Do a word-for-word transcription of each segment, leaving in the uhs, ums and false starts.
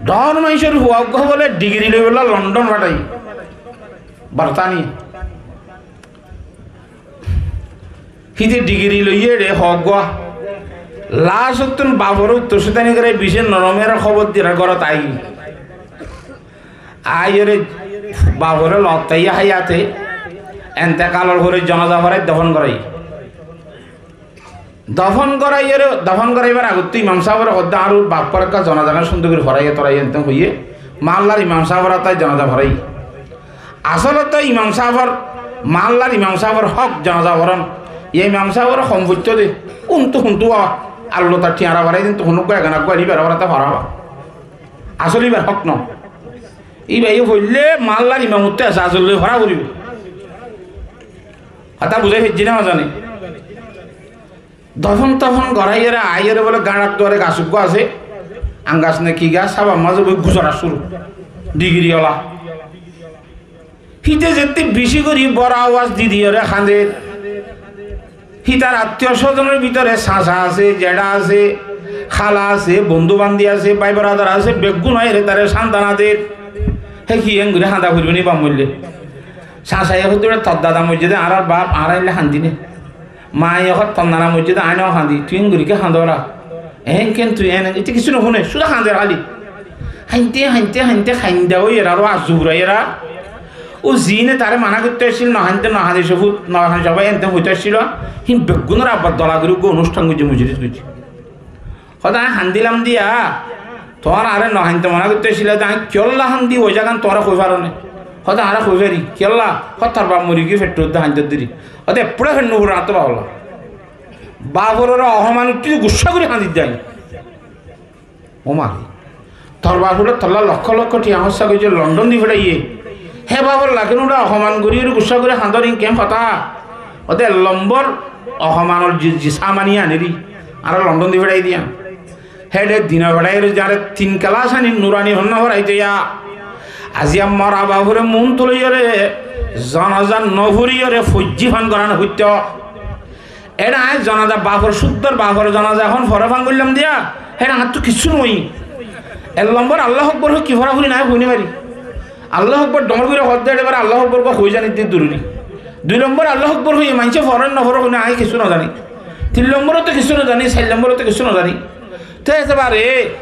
Dhoóñr maincór fua uggúa bóle dhigiri loibolla London fathái, Bortaniya. Híte dhigiri loiyé re fua uggúa. Laásottún baforé uttor sóitani goré, bicí norom ere hóbor diyé re górot aiyé. Aiyóre baforé lottaiya háyate entekalor fore zonaza foráiye, dofon goráiye. Dofon goráiyore, dofon goráibar agottú imam sábore hoódde, añár baffor ekká zonaza gán cúndor gorí foráiye, toraiyé, enten hoiyé, maállar imam sábor átai zonaza foráiye. Asólote imam sábor, maállar imam sábor hók zonaza forón. Yá imam sábore hom foittóu de, úntu huntú a, alluta thiañra forái dintu, hunúggua egana uggúa ibáre foráte forába. Asól ibár hók no. Ibáye foillé maállar imamottú esas loi forá foribó. Hotá buzái faijjí né, no zani? Dofon tofon goráiyore aiyóre bóle gañçar duare gas uggúa asé, am gas né ki gas, hábar mazé boi guzorar cúru, dhigiri ola. Híte zettí bicí gorí boro awaz di diyóre hañder. Hítar attíyo sózonor bútore sasa asé, jeçá asé, hála asé, bondú bandi asé, bái boradar asé, beggún aiyóre tare sántana der. Hé ki engorí hañda foribó né baf moille? Sasaye hoódde, tor dada moijjé dé, añárar baf, añára endilla hañdi né. Maye hoó, tor nana moijjé dé, aññí no hañdi, tui engorí kiyá hañdós? Eén ken tui eén, ite kissú no fúne, cúda hañder háli. Hañdite, hañdite, hañdite, hañda óiye, aró azu furai ere. Ó ziíne taré mana goittó accíl, no hañdite, no hañdite, fut, no hañdite, fut, ente hoitó accíl, híin beggúnor abbar dola gorí uggúa onusthan goijjé, mojolís goijjé. Hoódde aññí hañdilam diya, tuáñra añáre no hañdito mana goittó accíla de, aññí kiyólla hañdi, ó zagan tuáñra hoi faro né? Hoódde añára hoi fari, kiyólla? Hoódde tor baf mori giyé, fettor uddá hañdor deri. Hoódde eppúra fet no furor, añáttu baf ola. Bafor uore ohoman uiththé de guccá gorí hañdir de aññí. Ó mari. Tor bafe tolla lokkó lokkó thiañ hóssa goijjé, London di feçaiyé. Hé bafor lage no, uçá ohoman gorí, gorí guccá gorí hañdor, iín keén hotá? Óde ek lombor ohomanor ji-, ji-, samani aneri añára London di feçai diyum. Héçe dina feçaiyóre zañáre tin kelas ani nurani fonná foraito ya. Aziya mora bafore muúntu loiyóre zonaza no foriyóre foijjí fán gorá no foitto. Eçé aññí zonaza bafor cúddor bafor zonaza ehón fore fán goillám diya, héçe añáttu kissú noói. Ek lombor Allahu Akbar hoi ki fora fori nái hoi no fari. Allahu Akbar dhoóñr gorí hoódde eçé báre Allahu Akbar hoi zani de dururi. Dui lombor Allahu Akbar hoi maincé fore no fore hoi no, aññí kissú no zani. Tin lombor ottú kissú no zani, sair lombor ottú kissú no zani. Te ete báre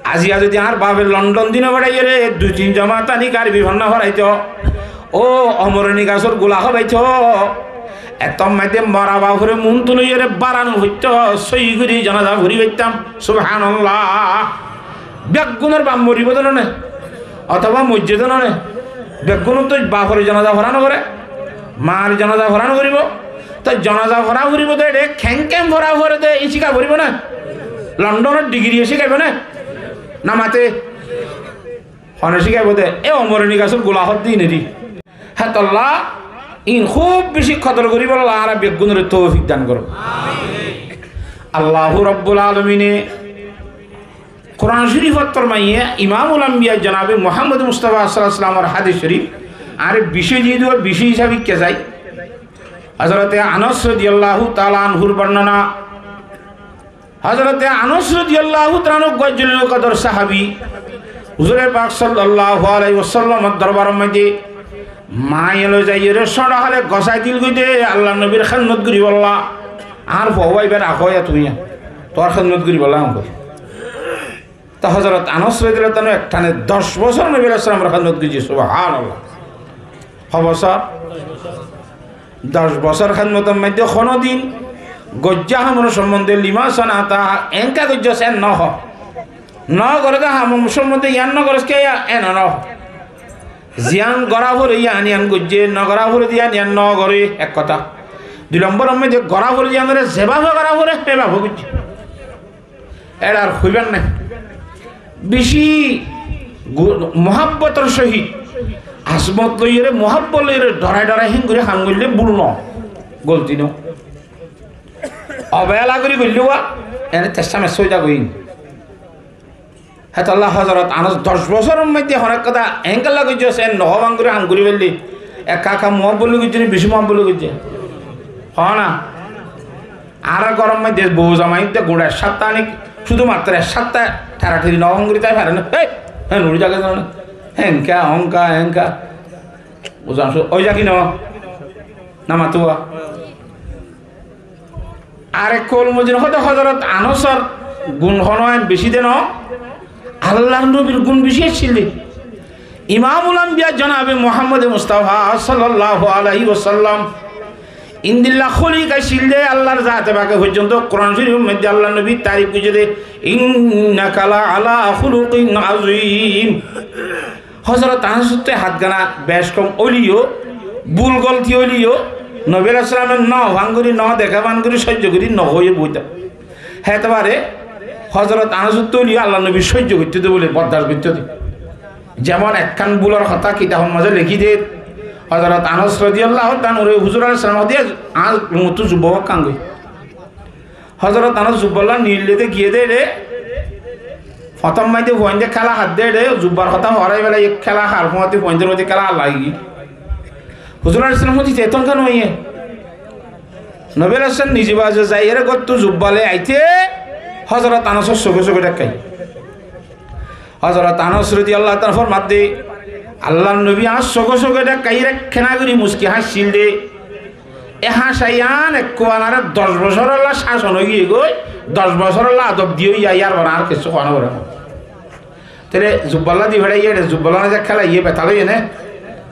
aziya zodi añár bafe London di no feçaiyóre dui tin jomaat ani Arbi fonná foraito, ó Omoroni gasór gula hobaito, ettór maze mora bafore muúntu loiyóre bára no foitto, sóiyi gorí zonaza fori faittám. Subhanallah. Beggúnor baf moribó de no né? Otóba moijjé de no né? Beggúnor to bafor zonaza fora no foré, mar zonaza fora no foribó. Toi zonaza fora foribó de, eçé keén keén fora foré de, iín cíka foribó né? Londonor dhigiri cíkaibo né? No mate. Hone cíkaibo de, e Omoroni gasór gula hoódde iín eri. Hétolla iín kúb bicí kodor goríbolla añára beggúnore toufik dan goró. Allahu Rabbul Alamine Kuran Córifor maze Imamul Ambiya jonabe Muhammod Mustafa sallallahu alaihi wasallamor hádis córif añáre bicí diyé dé, bicí hísabe ikká zai. Hozorote Anas rodiyallahu taala anhur bornona. Hozorote Anas rodiyallahu taala anhu uggwá jolil kodor sahabi. Huzure pak sallallahu alaihi wasallamor dorbaror maze maye loi zaiyóre sóñra hále gosái dil goi de, Allar nobir hédmot goríbolla. Añár fua ibáre rakó ya tuñí, tuáñr hédmot goríbolla añár. Te Hozorot Anas rodiyallahu taala anhu ek thane doc bosór Nobi alaihissalamor hédmot goijjé, subhanallah. Ho bosór? Doc bosór hédmotor maze honodin goijjá hamor sombonde lima sanata, enka goijjós en no ho. No goré de ham sombonde yián no gorós kiyá, en no ho. Ziyán gorá foré yián yián goijjé, no gorá foré de yián yián no goré, ek hotá. Dui lomboror maze gorá foré de yiánore zebábe gorá foré, hébábe goijjé. Eçe ar hoibar nái. Bicí gu-, muhábbotor sóhit, azmot loiyóre, muhábbot loiyóre, dhorai dhorai héngorí ham goille bul no, golti no. Obehela gorí goille wa, ene tessa messa ói zagói. Hétolla Hozorot Anas doc bosóror maze honó ek hotá enkalla goijjé, sen no hoó bangori ham gorí faille. Ekka ekka muhábbot loi goijjé né, bicí muhábbot loi goijjé? Hoó na? Añárar góror maze bou zamai de guñça ek sátta anik, cúdu matro ek sátta thera theri no hoó bangori tai fare na. Hei! Hén, uçí táke zane. Hénka, hónka, hénka. Buzám só-, ói zaki no? Namatuwa. Arek kol mozin hóde Hozorot Anasor gun hono en beci de no. Allar nobir gun beci accíl de. Imamul Ambiya jonabe Muhammode Mustafa sallallahu alaihi wasallam indilla holik accíl de, Allar zate pake foijjonto Kuran Corifor modde Allar nobir tarif goijje de, "Innaka la ala khuluqin azim." Hozorot Anasottú hátgana bec kom óileyo, bul golti óileyo, Nobi alaihissalame no fán gorí, no deká fán gorí, sóijjo gorí no hoiye boitam. Hétebare Hozorot Anasottú óileyo Allar nobi sóijjo goittó de bóle, bordac goittó de. Zemon ekkán bulor hotá kitabor mazé lekí de, Hozorot Anas rodiyallahu taala anhu re huzur alaihissalam hoó de, "Añár rumottú zubba ekkán goi." Hozorot Anas zubbolla nilde giyé de re, fottóm maide fuainde kéla hár de re, zubbar hotá horai félai, kéla hár fuañti fuainde rodi kéla hár lagi. Huzur alaihissalam hoó de, "Te tónka noóiye?" Nobi alaihissalam nize baze zaiyóre gottú zubba loi aite Hozorot Anasor sóge sóge dhékkai. Hozorot Anas rodiyallahu taala anhu format de, Allar nobi añár sóge sóge dhékkaiyóre kená gorí muski háñccíl de. E háñcaiyan ekku anare doc bosórolla cáson ói giyé goi, doc bosórolla adob diyé óiya, yárfore añár kessú hoó no foré. Tóile zubballa di feçaiyé, eçe zubballa no za kélaiye betal óiye né?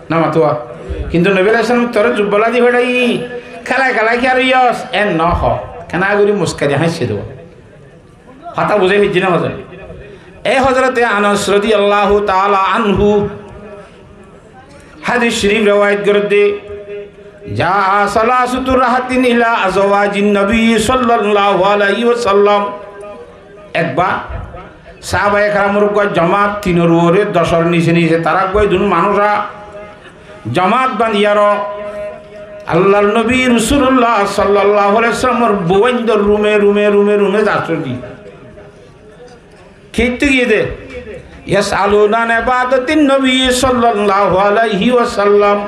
Namatuwa. Kintu Nobi alaihissalam toré zubballa di feçaiyé, kélai kélai ki ar óiyos? En no hoó. Kená gorí muska di háñcce de. Hotá buzí faijjó né hozor? E Hozorote Anas rodiyallahu taala anhu hádis corif rewayet gorédde, "Jaa salasatu rahatin ila azwajin nabi sallallahu alaihi wasallam." Ekbar sahabaye keramor uggwá jomat, tinor uore docor nise nise tará uggwá idún manúic a jomat bandiyaró Allar nobi Rosulullah sallallahu alaihi wasallamor bouaindor rume rume rume rume zasódi. Keittu giyé de? Yasaluna an ibadatin nabi sallallahu alaihi wasallam.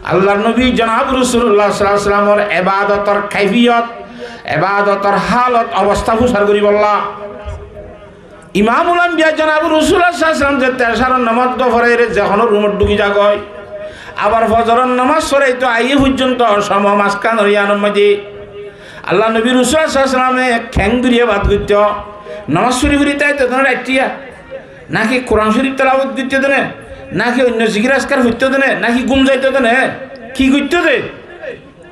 Allar nobi jonab Rosulullah sallallahu alaihi wasallamor ibadotor kaifiyot, ibadotor halot, obosta fusar goríbolla. Imamul Ambiya jonab Rosulullah sallallahu alaihi wasallam zette ecaror nomaz foraiyóre ze honó rumot dhuki zagói, abar fozoror nomaz foraito aiyé foijjonto somo mazkanor iyanor maze Allar nobi Rosulullah sallallahu alaihi wasallame keng dóri ibadot goitto, nomaz fori fori táito de né raittiya, náki Kuran Corif telawot goitto de né, náki oinno zikir azkar foitto de né, náki gúm zaito de né, ki goitto de?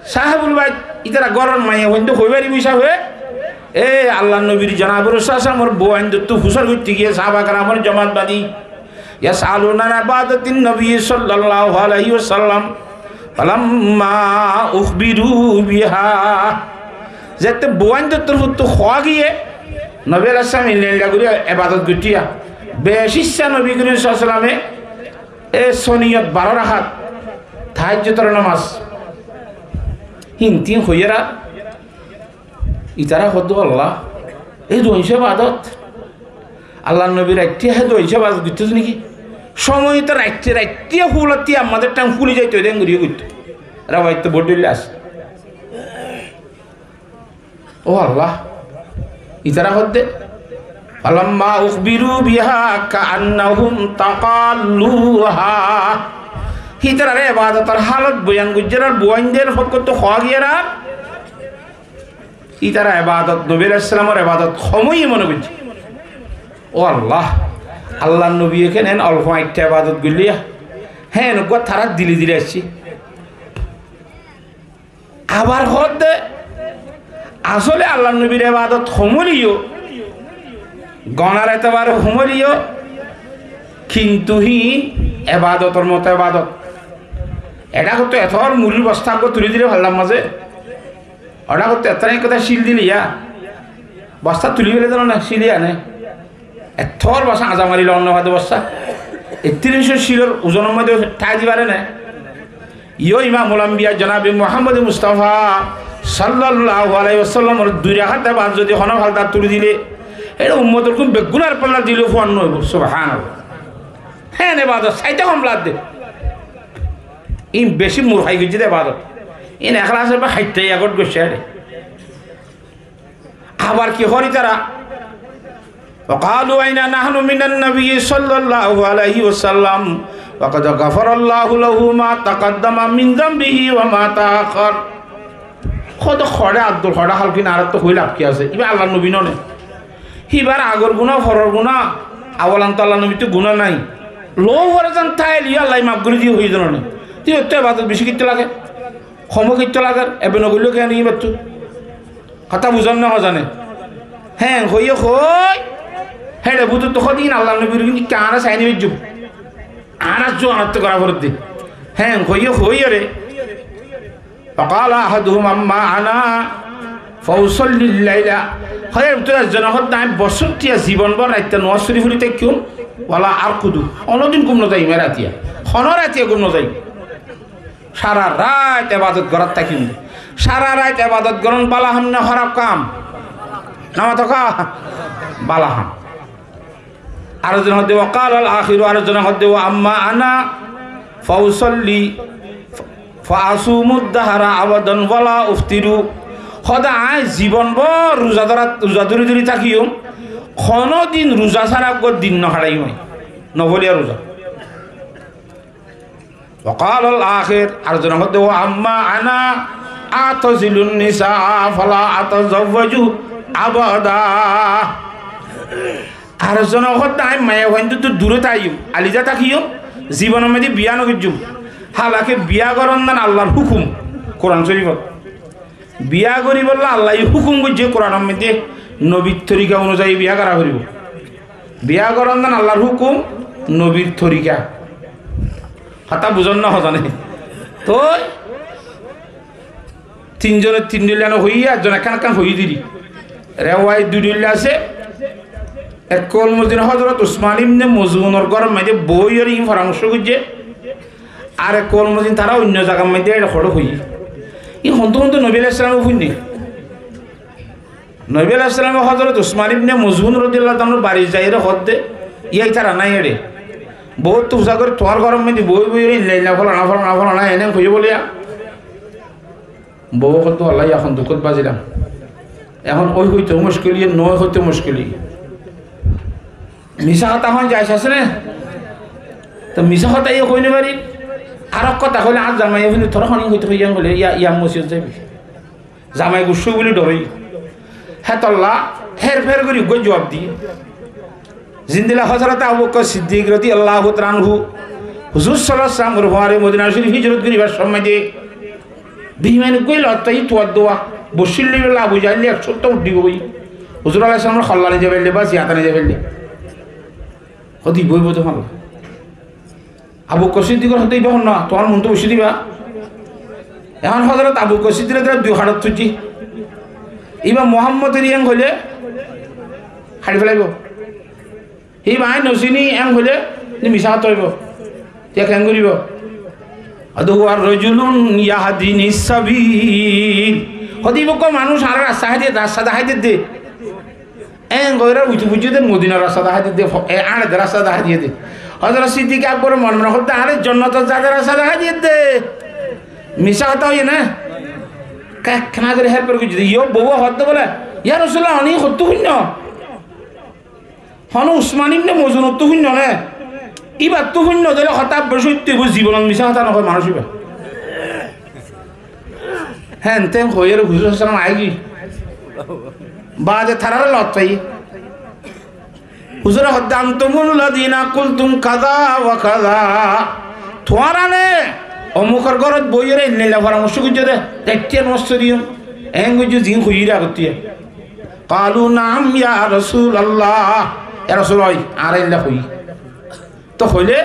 Sáhebul bait, ítara góror maiyafuain de hoi faribó hísafe, e Allar nobir jonab Rosulullah sallallahu alaihi wasallamor bouaindottu fusar goitte giyé sahaba keramor jomat badi, yasaluna an ibadatin nabi sallallahu alaihi wasallam, falamma ukhbiru biha. Zette bouaindottor fottu hoó giyé, nobi alaihissalam illa illa gorí ibadot goittiya, beci issa nobi korim sallallahu alaihi wasallame e soniyot baró rakat tahajjudor nomaz. Hín tin hoiyéra ítara hoó de, Allah, e duwa ibadot. Allar nobi raittiya he duwa ibadot goitto de né ki? Somoy to raittiya, raittiya fulattí ammader thang fuli zaito de, en gorí goitto. Rewayot to bóut dhoilla asé. Ó Allah, ítara hoó de, "Falamma ukhbiru biha ka'annahum taqalluha." Ítarare ibadotor halot boyan goijjé ar bouaindor fokkóttu hoó giyé ar, ítara ibadot, nobi alaihissalamor ibadot hom óiye mone goijjé. Ó Allah, Allar nobiye kene en olfo aitta ibadot goillé, hé en uggwá tarár dile dile aiccé. Abar hoó de, asóle Allar nobir ibadot hom óileyo, gonar etebare hom óileyo, kintu hín ibadotor moto ibadot. Eçé hoó de etor murir bosta uggwá tuli dile fallar mazé, eçé hoó de etor ek hotá cil dile ya, bosta tuli fele de no né, cil ya né. Ettór bosá añza mari lon no fade bosá. Ettiríc cót cilor uzonor moidde tái di fare né? Yó Imamul Ambiya jonabe Muhammode Mustafa sallallahu alaihi wasallamor dui rakat ibadot zodi hono faldar tuli dile, eçé ummotor kun beggúnar faldar dile fuan no óibo. Subhanallah. Hé, ibadot saite hom lagde. Ín beci murhai goijjé de ibadot. Ín eklas eba haitta yagot goijjé de. Abar ki hoór ítara? وقالوا أين نحن من النبي صلى الله عليه وسلم وقد غفر الله له ما تقدم من ذنبه وما تأخر. Hóde hoçé Abdul hoçé hálkin añárattú hoói laf ki asé? Íba Allar nobi noné. Híbar agor guná, foror guná, awalan to Allar nobittú guná nái. Lou fore zan táile yó Allaye maf gorí diyé hoiyé de noné. Tui ottú ebadot beci goittó lage. Hom goittó lage, ebe nogoillé kiyá íbattú? Hotá buzón né hozane? Héen hoiyé hoói, héçe bútottu hóde ín Allar nobir gín ikká añára saái no faijjum. Añára zuwanattú gorá foredde. Héen hoiyé hoói re. فقال أحدهم أما أنا فأصلي الليل. Hér bútore ezzone hódde, añí bosór tiya zibon bór raitta nomás fori fori táikkum, ولا أرقد. Honódin gúm no zaiyum e ratiya. Honó ratiya gúm no zaiyum. Sára rait ebadot gorát táikkum. Sára rait ebadot gorón bála ham né hóraf kam? Nomás hoó bála ham. Ar ezzone hódde, وقال الآخر, ar ezzone hódde, وأما أنا فأصلي فأصوم الدهر أبدا ولا أفطر. Hóde añí zibon bór ruza dóri dóri tákiyum, honódin ruza sára eggúa din no háçaiyum añí, no foliya ruza. وقال الآخر, ar ezzone hódde, وأما أنا أعتزل النساء فلا أتزوج أبدا. Ar ezzone hódde, añí maiyafuaintúttu dure táiyum, alida tákiyum, zibonor maze biya no goijjum. Hálake biya gorón nan Allar húkum, Kuran Córifot. Biya goríbolla Allaye húkum goijjé Kuranor maze, nobir torika onuzayi biya gorá foribó. Biya gorón nan Allar húkum, nobir torika. Hotá buzón né hozane? Toi tin zone tin dóilla no hoiyé, ar zone ekkán ekkán hoiyé diri. Rewayet dui dóilla asé. Ek koul mozin Hozorot Usman ibne Mozunor góror maze boiyóre ín foramorco goijjé. Ar ek koul mozin tará oinno zagar maze eçe hoçé hoiyé. Ín hontú hontú Nobi aláihis salame fúinné. Nobi aláihis salame Hozorot Usman ibne Mozun rodiyallahu taala anhur barit zaiyóre hoódde, yá ítara nái eçe. Bout tusa gorí tuáñr góror maze boi boiyóre illa illa folana folana folana ene hoiyé bóliya. Bouwe hoódde, "Wallái, ehón dukót bazilam. Ehón ói hoitou muckil, yé no ói hoitou muckil." Misá hotá hoón jaiz asé né? Toi misá hotá yó hoi no fari. Ar ek hotá hoilé, añár zamaiye fúinne, "Toré hone hoitou hoiyé?" hoilé, "Yá, yá mosiyot zaibi." Zamai guccá buli dhorói. Hétolla hér fér gorí uggúa juab diyé. Zendilla Hozorot Abu Bokkor Siddik rodiyallahu taala anhu huzur sallallahu alaihi wasallam or fuare Modina Corif hijrot goríbar somot de beiman uggúa lottai tuar dua boccíl loibolla Abu Jahil ek sótta uddíbo goi. Huzur alaihi salamor holla nizai faille ba ziyata nizai faille. Hodi boi boi de holla. Abu Bokkor Siddikor hoté íba hon na, tuáñr muntú boiccé diba. Ehón Hozorot Abu Bokkor Siddik re dui hañçot tuijjé. Íba Muhammod eri en hoilé haçi félaibo. Íba añí no siní en hoilé, ni misá hotá óibo. Te keén goríbo? Hoó de, "Huwa rajulun yahdini sabil." Hoó de, "Íba uggúa manúic añáre rasta hái diyé, rasta dahái diyé de." Eén gorí uitu fuijjé de, Modinar rasta dahái diyé de, fo-, e, añáre de rasta dahái diyé de. Hozorot Siddik Akbor mone mone hoó de, "Añáre jonnotor zade rasta dahái diyé de." Misá hotá hoiyé né? Kekkená gorí hér fér goijjé de. Yó bouwe hoó de bóle, "Ya Rasulullah, hone hottú fúinno? Hone Usman ibne Mozunottú fúinno né? Íbattú fúinno de óile hotá beci óitte óibo, zibonot misá hotá no hoó manúic íba." Héen teén hoiyóre huzur sallallahu alaihi wasallam aigiyói. Baade tarare lottai. Huzure hoó de, "Antumul ladina kultum kaza wa kaza." Tuáñra né omukor górot boiyóre endilla foramorco goijjó de, raittiya nomás foriyum, eén goijjó ziín hoiyí re agottú. Qalu, "Naam ya Rasulallah." Ya Rasul, oi, añára endilla hoiyí. Toi hoilé,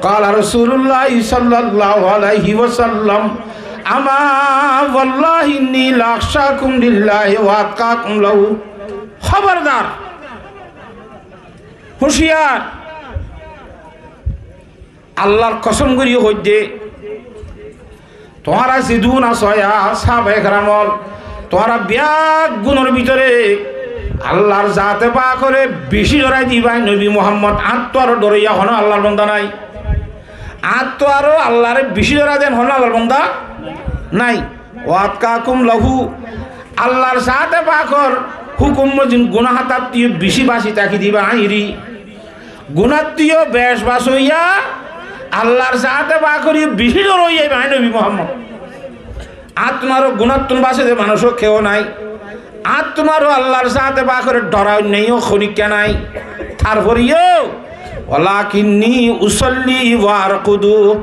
qala Rasulullah sallallahu alaihi wasallam, "Ama wallahi inni la akhshakum lillahi wa atqakum lahu." Hóbordar, huciyar, Allar kosom gorí hoóidde, tuáñra zedún asó, ya sáhabaye keram ol, tuáñra beggúnor bútore Allar zate pakore beci dhorai diba, nobi Muhammod añáttu aró dhoróiya honó Allar bonda nái. Añáttu aró Allare beci dhorai den honó Allar bonda nái. Wa atqakum lahu, Allar zate pakor Húkum mozin gunáh táttú yó bicí basi táki diba aññí ri. Gunáttú yó bec basoiya, Allar zaáte fak óre yó bicí dor ói zaiba aññí Nobi Muhammod. Añáttún aró gunáttún basede manúic ó keu nái. Añáttún aró Allar zaáte fak óre dora oinno yó honikka nái. Tarfore yó, walakinni usolli wa arkudu.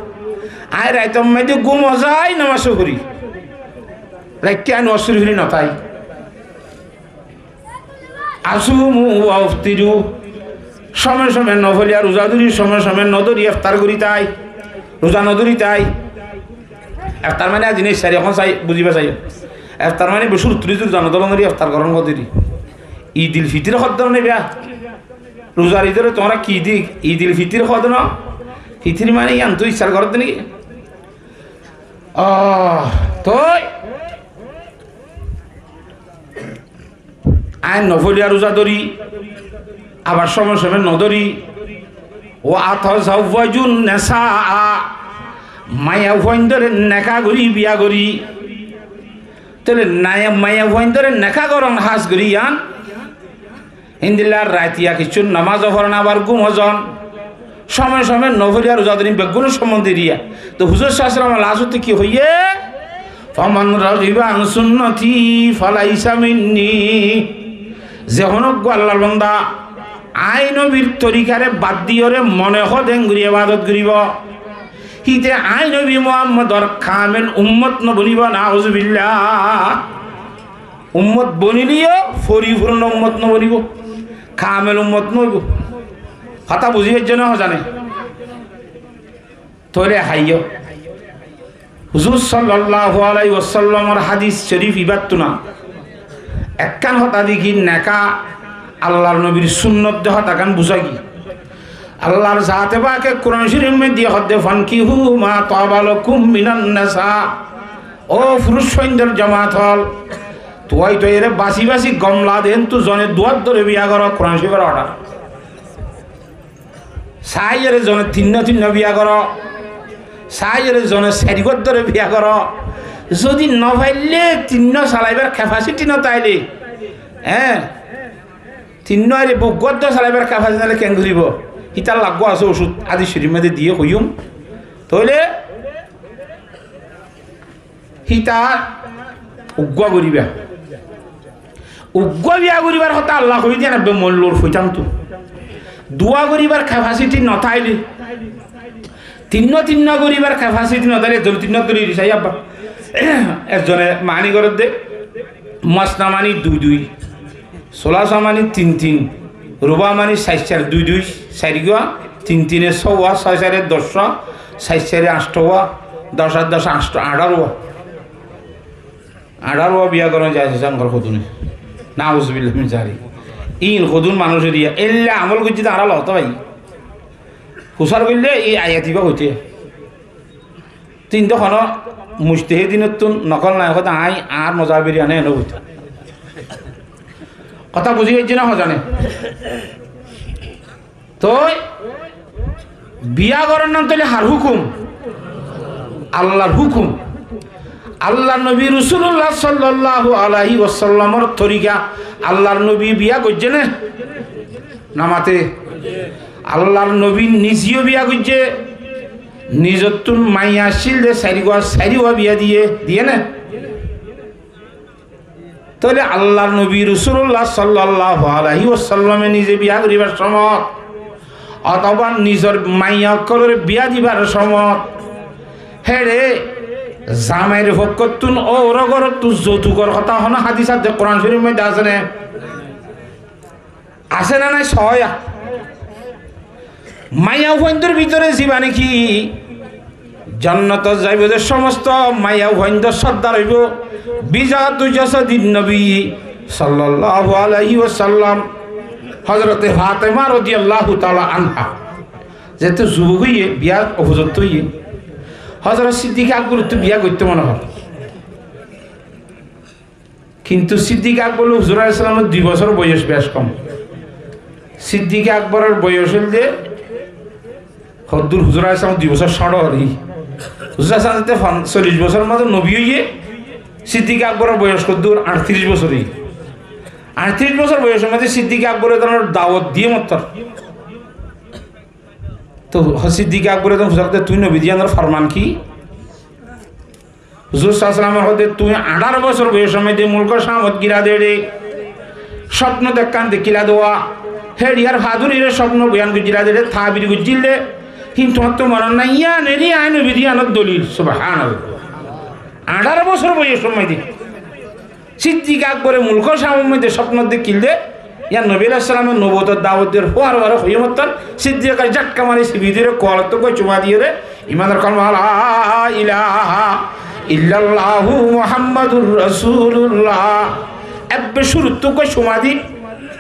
Aññí raitor maze gúmo zai, nomaz ó fori. Raitte aññí nomaz fori fori no tái. Asumu wa uftiru. Cómoi cómoi nofoliya ruza dóri, cómoi cómoi no dóri eftar gorí tái. Ruza no dóri tái. Eftar mane aijja ne iftar ehón sai buziba saiyó. Eftar mane beci rutturi ruza no dóri eftar gorón gorí. Idil fitir hoddé ne biya. Ruzar idore tuáñra ki di? Idil fitir hoddé no? Fitir mane yián tui iftar goródde niki? Ah, toi aññí nofoliya ruza dóri, abar cómoi cómoi no dóri. Wa atazawwajun nisaa, maiyafuaindóre neká gorí, biya gorí. Tóile nai-, maiyafuaindóre neká gorón hás gorí yián. Héndilla raitiya kissú nomaz ó foron, abar gúmo zon. Cómoi cómoi nofoliya ruza dóri, beggúnor sombonde eriya. Toi huzur sallallahu alaihi wasallam lasótte ki hoiyé? Faman ragiba an sunnati falaisa minni. Ze honó uggwá Allar banda aññí Nobir torikare bad diyóre mone hoó de engorí ebadot goríbo, híte aññí Nobi Muhammodor kamel ummot no bonibo, nauzubillah. Ummot bonileyó foripurno ummot no bonibo, kamel ummot no óibo. Hotá buzi faijjó né hozane? Tóile háiyo. Huzur sallallahu alaihi wasallamor hadis shorif ibáttu na. Ekkán hotá deki neká Allar Nobir sunnot de hotágan buzá giyé. Allar zaate fake Kuran shorif maze diye hoddé, "Fankihu ma taba lakum minan nisa." Ó furuc fuaindor jamaat ól, tuwai tuwaire basi basi gom lade héntu zone duwar dóre biya goró, Kuran shorifor order. Saiyóre zone tinnó tinnó biya goró, saiyóre zone sairgwá dóre biya goró. Zodi no faille tinnó salaibar kefasiti no táile, hé, tinnó aire uggwá dóre salaibar kefasiti no táile ken goríbo? Hítar laggúa asé ocud, hadis shorif maze diye hoiyum. Tóile híta uggwá goríba. Uggwá biya goríbar hotá Allah hoiyé de, ebbe mollor foitámtu. Duwá goríbar kefasiti no táile, tinnó tinnó goríbar kefasiti no táile, zodi tinnó gorí di sai abba. Ezzone mani gorédde, masna mani dui dui. Sulasa mani tin tin, ruba mani sair sair dui dui, sairgwá, tin tine sówa, sói saire doccwá, sair saire añctowá, doc ar doc añcto, añçarowá. Añçarowá biya gorón jaiz asé, añárar hodúne. Nauzubillah min zalik. Íin hodún manúic eriya, éilla amol goijjé de añára lotó bái. Fusár goille ei ayat ibá hoité. Tin de hono mujtehidinottún nokol nai, hoó de aññí añár mozhabor iyán ene hoitám. Hotá buzí faijjó né hozane? Toi biya goron nan tóile har hukum? Allar hukum. Allar nobi Rosulullah sallallahu alaihi wasallamor torika. Allar nobi biya goijjé né? Namate. Allar nobi nizeyo biya goijjé. Nizottún maiya accíl de sairgua, sairgua biya diye, diye né? Tóile Allar nobi Rosulullah sallallahu alaihi wasallame nize biya goribar somot, otoba nizor maiya okkolore biya dibar somot, héçe zamair fokkottún ouro gorottú zoutukor hotá hono hadis adde Kuran Corifor modde asé né? Asé na nai? Sóiya. Maiyafuaindor bútore ziba niki jonnotot zaibo de somosto maiyafuaindor sordar óibo, bizatu jasadin nobi sallallahu alaihi wasallam, Hozrote Fatema rodiyallahu taala anha. Zehetu zubok óiye, biya ofuzotto óiye, Hozrot Siddik Akborottú biya goitto mone hoó. Kintu Siddik Akbor loi Huzur alaihissalamor dui bosór boyos bec kom. Siddik Akboror boyos óilde hoddúr, Huzur alaihissalamor dui bosór cóñço óiye. Huzur alaihissalam zehetu fon-, sollic bosór mazé nobi óiye, Siddik Akboror boyos hoddúr? Añçtiríc bosór óiye. Añctiric bosór boiyosor maze Siddik Akbore dawot diye mottor. Toh Siddik Akbore fusár goijjé, tui nobi iyanor forman ki? Huzur sallallahu alaihi wasallam hoódde, tui añçáro bosór boiyosor maze mulko Camot giyóre, cópno ekkán dekíla de, héçiyar fadurire cópno boyan goijjíla de, tabir goijjíl de, kintu tuáñttu monot nái, iyan eri añí nobi iyanor dolil. Subhanallah. Añçáro bosór boiyosor maze Siddik Akbore mulko Camor maze cópno dekíl de, iyan Nobi alaihissalame nubuwotor dawot diyóre fúar fúare hoiyé mottor, Siddik Akbore jatka mari sibi diyóre kualottú goi cuma diyóre, imanor kolima, "La ilaha illallahu Muhammadur Rasulullah." Ebbe cúruttú goi cuma di,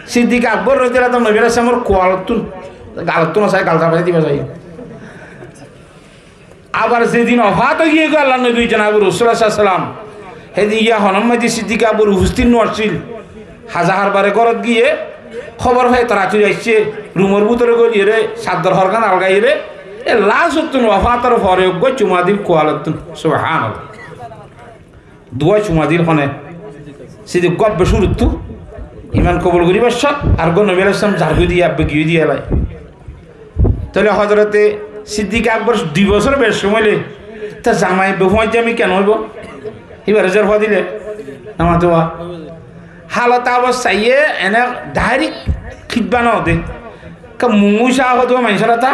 Siddik Akbor rodiyallahu anhu Nobi alaihissalamor kualottú, galottú no sai, gal ta fai diba sai. Abar zedin ofat ói giyé goi Allar nobi jonabe Rosulullah sallallahu alaihi wasallam, hédin iyan honor maze Siddik Akbor ufostit no accíl. Haza harbare górot giyé hóbor fai, taratari aiccé, rumor bútore góliyóre, saddor horgán algaiyóre, e lasottún ofator fore uggwá cuma dil kualottún. Subhanallah. Duwá cuma dil hone. Siddik Akbor cúruttú iman kobul goríbar cót, ar uggwá Nobi alaihissalam zargói diya, ebbe giyói diya lai. Tóile Hozorote Siddik Akbor dui bosór beci cómoi loi, te zamai ebbe fúañijja mi ken óibo? Híbare zor fua dile, namatuwa. Halot abostáye ene dairek kítba no de. Ke mungu sa hoduwa maincór ata.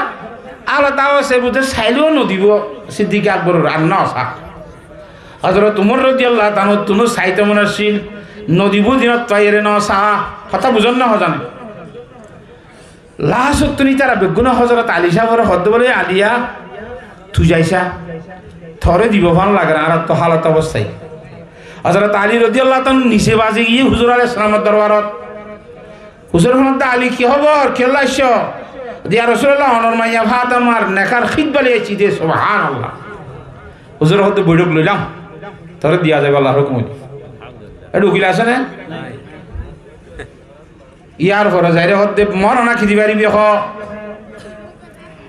Halot abostáye buzé saileo no dibo Siddik Akborore, ar no sa. Hozorot Umor rodiyallahu taala anhu tunu saito mone accíl, no dibo dinot faiyóre no sa. Hotá buzón na hozane? Lasottún ítara beggúne Hozorot Ali sábore hoódde bóle, "Aliya, tui zaisa, tore dibo fán lager, añárattú halot obostáye." Hozorot Ali rodiyallahu taala anhu nise bazi giyé Huzur alaihissalamor dorbarot. Huzur hoódde, "Ali, ki hóbor? Kiyólla aiccó?" "Ya Rosulullah, onor maiya Fatemar nekar kítba loi aiccí de." Subhanallah. Huzur hoódde, "Boiçók loilam, tore diya zaibo Allar hókum óile." Eçé ukil asé né? Yar fore zaire hoódde, "Morona ki di faribi hoó?"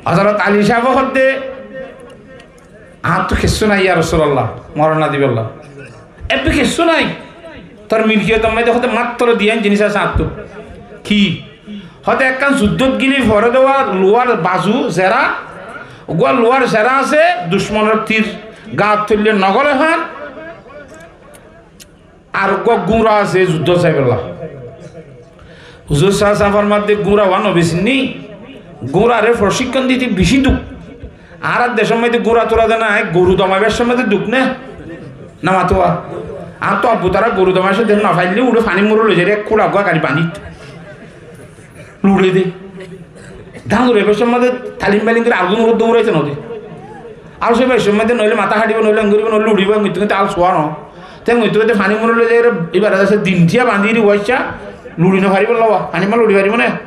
Hozorot Ali sábe hoódde, "Añáttu kessú nái, ya Rosulullah, morona dibolla. Ebbe kessú nái. Tor milkiyotor maze hoódde matro duiyán jinis asé añáttu." "Ki?" Hoódde, "Ekkán zuddót gile fore de uwá luwar bazu, zera, uggwá luwar zera asé, ducmonor tir gaat foille no gole fán." Ar uggwá gúra asé zuddót zaibolla. Huzur sallallahu alaihi wasallam formar de gúra uwá nobi sinní, gúrare focíkkon dite beci duk. Añárar decór maze gúra tura de nai, goru domaibar somot de duk né? Namatuwa. Añáttu abbu tara goru domaibar somot de no faille uçe fanir mure loi zaire, ek kúla uggwá gari bandit. Luçe de. Dán luçaibar somot de talim balim gorí algun uore douraito no de. Alsai baibar somot de noile matá haçibo, noile engoribo, noile luçibo, engori tuñí te al suwa no. Te engori tuñí te fanir mure loi zaire, ibare asé din tiya bandi ri uwaicca, luçi no faribo lawa, fanir maze luçi faribo né?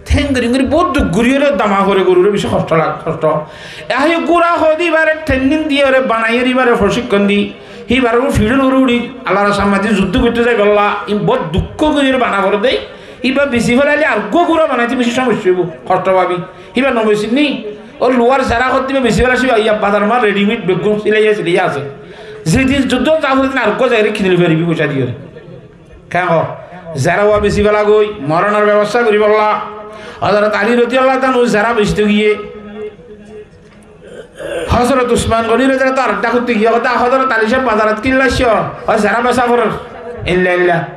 Te engori engori bout duk gorí ore dama fore gorure beci hosto lage, hosto. Ehón gúra hoódde ibare training diyóre banaiyóre ibare focíkkon di, híbar uore fiçor uore uçí, Allar rastar maze zuddó goitto zaibolla, in bout dukko gorí ore bana fore de. Híba beci felaile ar uggwá gúra banaite beci somossa óibo, hosto fabi. Híba no beci ni? Ó luwar zera hoódde híba beci felaile híba iya bazar maze readymade beggún silaiya silaiya asé. Zedin zuddót za fore din ar uggwá zaire kini loi faribi foicá diyóre. Ken hoó? Zera uwá beci fela goi, moronor bebosta goríbolla. Hozorot Ali rodiyallahu taala anhu zera becito giyé. Hozorot Usman Goni rodiyallahu taala anhu ar dhak utti giyé, hoódde, "Hozorot Ali sáb, bazarot killa aiccó?" "Ó zera besa forer." "Illa, illa."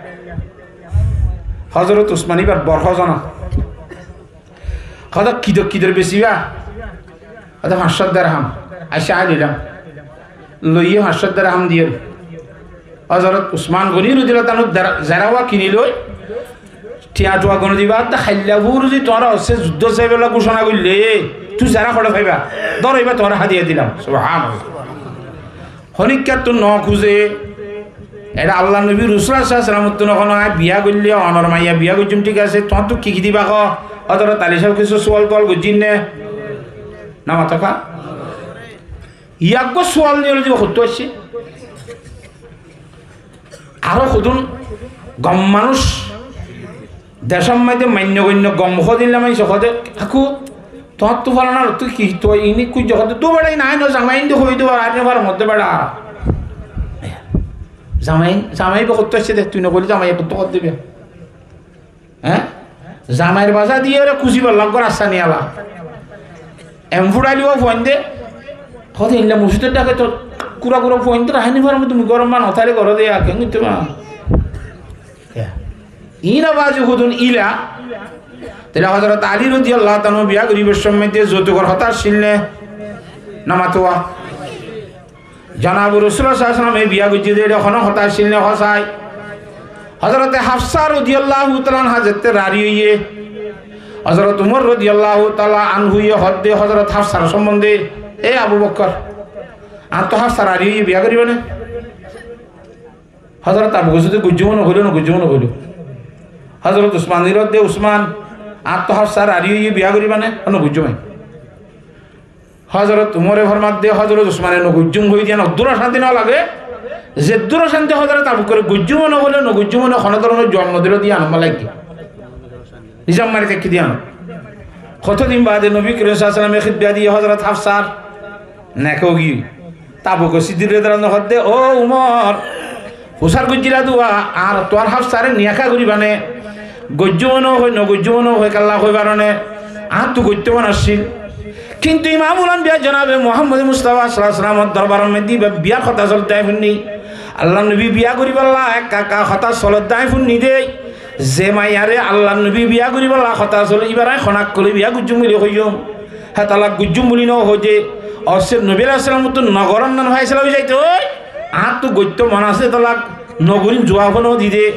Hozorot Usman ibar bor hozana. Hoódde, "Ki dor, ki dor besiba?" Hoódde, "Fañs cót derham." "Accá, añí loilam." Loiye fañs cót derham diyé. Hozorot Usman Goni rodiyallahu taala anhu der-, zera uwá kini loi, tiañ tuañ goni diba, hoódde, "Hailla fúañra zodi tuáñra hossé zuddót zaibolla gucona goille, tui zera hoçé faiba, dóro iba tuáñre hadiya dilam." Subhanallah. Honikkattú no kúze, eçé Allar nobi Rosulullah sallallahu alaihi wasallam ottú no hono, añí biya goille, onor maiya biya goijjum, thík asé, tuáñttu ki ki diba hoó? Hozorot Ali sáb kessú suwal tuwal goijjé né? No mato ká? Yá uggwá suwal niyóre diba, hottú aiccé? Aró hodún gom manúic, decór maze mainno goinno gom hodilla maincé hoóde, "Akú, tuáñttu falanar ottú ki tuwá ini kuijjó?" Hoóde, "Dú beça, ine añí no, zamai inde hoói dú, añí no farom hoóde beça." Zamai, zamai be hottú aiccé de, tui no hoile zamai be hottú hoóde be. Eé? Zamair basá diyóre kusibar lagor assá niyala. Em fuçáili ó fuain de. Hoóde inla mosjidor dháke to kura kura fuain de raháni faro, tumi gorom ma notáile goró de, ar keén goittó ma. Iín abazi hudun ila. Tóile Hozorot Ali rodiyallahu taala anhu biya goríbar somot de zoutukor hotá accíl né? Nomato. Jonabe Rosulullah sallallahu alaihi wasallame biya goijjé de, eçe honó hotá accíl né? Hosái. Hozorote Hafsa rodiyallahu taala anha zette rari óiye, Hozorot Umor rodiyallahu taala anhuye hoódde Hozorot Hafsar sombonde, "E Abu Bokkor, añáttu Hafsa rari óiye, biya goríba né?" Hozorot Abu Bokkore hoódde, "Goijjum" hoóile, "Nogoijjum" hoóile. Hozorot Usmane hoódde, "Usman, añáttu Hafsa rari óiye, biya goríba né?" "Ó, nogoijjum." Hozorot Umore formadde, Hozorot Usmane nogoijjum hoi diyan oddúr ocánti no lage, zeddúr ocánti Hozorot Abu Bokkore goijjum no hoile, nogoijjum no, hono dóronor juab no dile diyan lage. Nizam mari táki diyan. Hotodin bade Nobi Korim sallallahu alaihi wasallame khitba diye Hozorot Hafsar neka ói giyói. Te Abu Bokkor Siddik rodiyallahu anhu hoódde, "Ó Umor, fusár goijjíla dua, añár tuáñr Hafsare neka goríba né?" "Goijjum no hoi, nogoijjum no hoi, kiyólla hoi faro né? Añáttu goittó mone accíl." Kintu Imamul Ambiya Jonabe Muhammod Mustafa sallallahu alaihi wasallamor dorbaror modde biyar hotá solodde añí fúinni. Allar Nobi biya goríballa ekka ekka hotá solodde añí fúinni de. Ze maiyare Allar Nobi biya goríballa hotá solodde, íbare añí honó akkole biya goijjum buli hoiyum. Hétolla goijjum buli no hoóde, ósse Nobi alaihissalam ottu no goron nan faisala ói zaito, añáttu goittó mon asé, hétolla no gorim, juab no di de.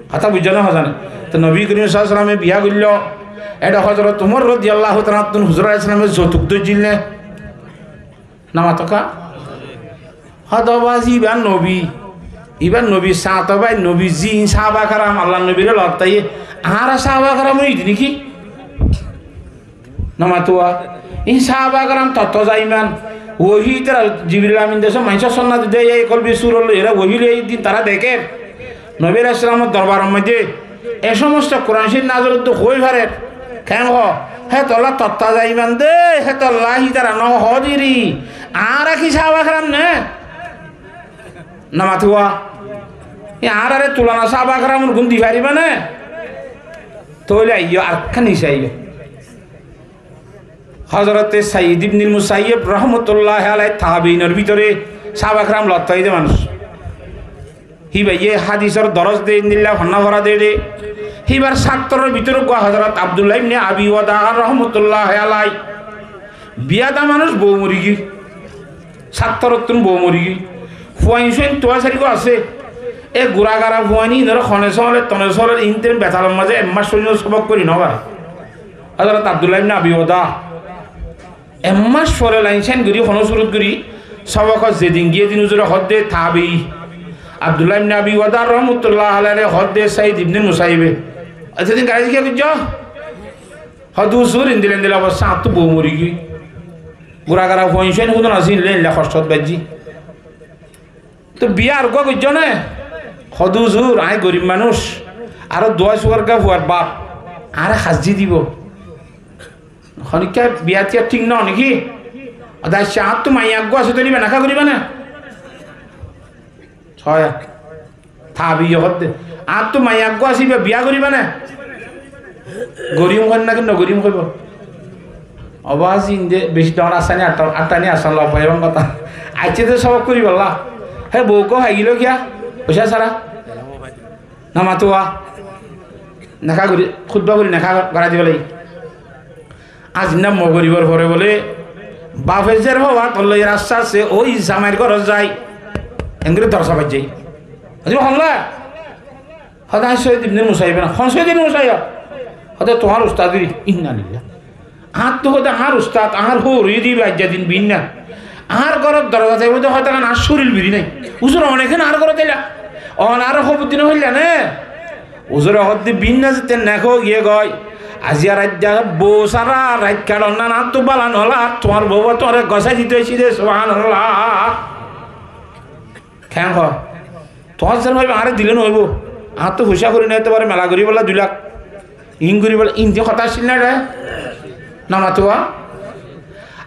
Hotá buijjó né hozane? Te Nobi Korim sallallahu alaihi wasallame biya goilló. Eçe Hozorot Umor rodiyallahu taala anhu tún huzur alaihissalame zoutuk dóijjil né? Nomato ká? Hoóde bazi, iba Nobi, iba Nobi sañto bái, Nobi zi, iín sáhaba keram, Allar Nobire lottaiye, añára sáhaba keram ói di né ki? Nomato. Iín sáhaba keram tottó zaiman, wohi ítara Jibril Amin de só maincór sónna de, ei kolbi surot loi, era wohi loi, ei din tará dekér. Nobi alaihissalamor dorbaror modde e somosto Kuran Córif nazil ódde hoi farer. Keén hoó? Hétolla tottá zaiman de, hétolla hítara no hoódiri. Añára ki sáhaba keram né? Nomato. E añárare tulona sáhaba keramor gún di faribá né? Tóile aiyó, arekkán nise aiyó. Hozorote Said ibnul Musayyib rohmotulláhi alaihi tabiinor bútore sáhaba keram lottá de manúic. Híbaye hádisor doros de, endilla fonná fora de de. Híbar sáttoror bútore uggwá Hozorot Abdullah ibne Abi Wada rohmotulláhi alaihi. Biyada manúic, bou mori giyói. Sáttorottún bou mori giyói. Fuain suain tuwá sari gó asé. E gura gara fuain íinore hone sóoler, tone sóoler, iín te betalor mazé ek mac foijjonto sobok gorí no fare. Hozorot Abdullah ibne Abi Wada ek mac fore lain sain gorí, honó surot gorí, sobok zedin giyé edin uzure hoódde tabií Abdullah ibne Abi Wada rohmotulláhi alaihire hoódde Said ibne Musayyibe, "Zedin gari de ki goijjó?" Hoódde, "Uzur, endilla endilla obosta, añáttu bou mori giyói." Gura gara fuain suain húdun asé, endilla endilla hostot baijjí. Te biya ar uggwá goijjó né? Hoódde, "Uzur, añí gorib manúic, aró duwá sugargá fuar baf, añáre hazzí dibo." Honikka biya tiya thík no né ki? Hoódde, "Accá, añáttu maiya uggwá asé, tóile iba neká goribá né?" Hoóya. Tabiiye hoódde, "Añáttu maiya uggwá asé, iba biya goribá né?" "Goríyum" hoór náki "no goríyum" hoóibo? Ó bazi, inde beci dhoóñr assáni, atta-, attani assán lobbai ebong hotá. Aiccé de sobok goríbolla. Hé bou uggwá fai giló kiyá? Foicá sára. Nomato. Neká gorí, hutba gorí neká gorái dibo lage. Aijja mogoribor fore bóle bafe zer hoó, tolloi rasta asé, ói zamair górot zai, engori dorza baijjé. Hoóde, "Honla?" Hoóde, "Añí Soid ibne Musayyib." "Hon Soid ibne Musayyib?" Hoóde, "Tuáñr ustad." "Inna lillah." "Añáttu," hoóde, "añár ustad, añár hoór óiye de iba aijja din biínna. Añár górot dorza táibo de hoóde, añár córil biri nái. Uzur, one kene añár górot aila? One añáre hóbor di no failla né?" Uzure hoódde, "Biínna zette neká ói giyé goi, aijja rait dé bou sára rait kaçon na, añáttu bála no lar, tuáñr bouwa tuáñre gosái dito aiccí dé, subhánallah." Keén hoó? Tuáñr zer hoiba añáre dile noóibo? Añáttu foicá kori nái, tuáñre mela goríbolla dui lak, iín goríbolla, iín di hotá accíl né re? Nomato.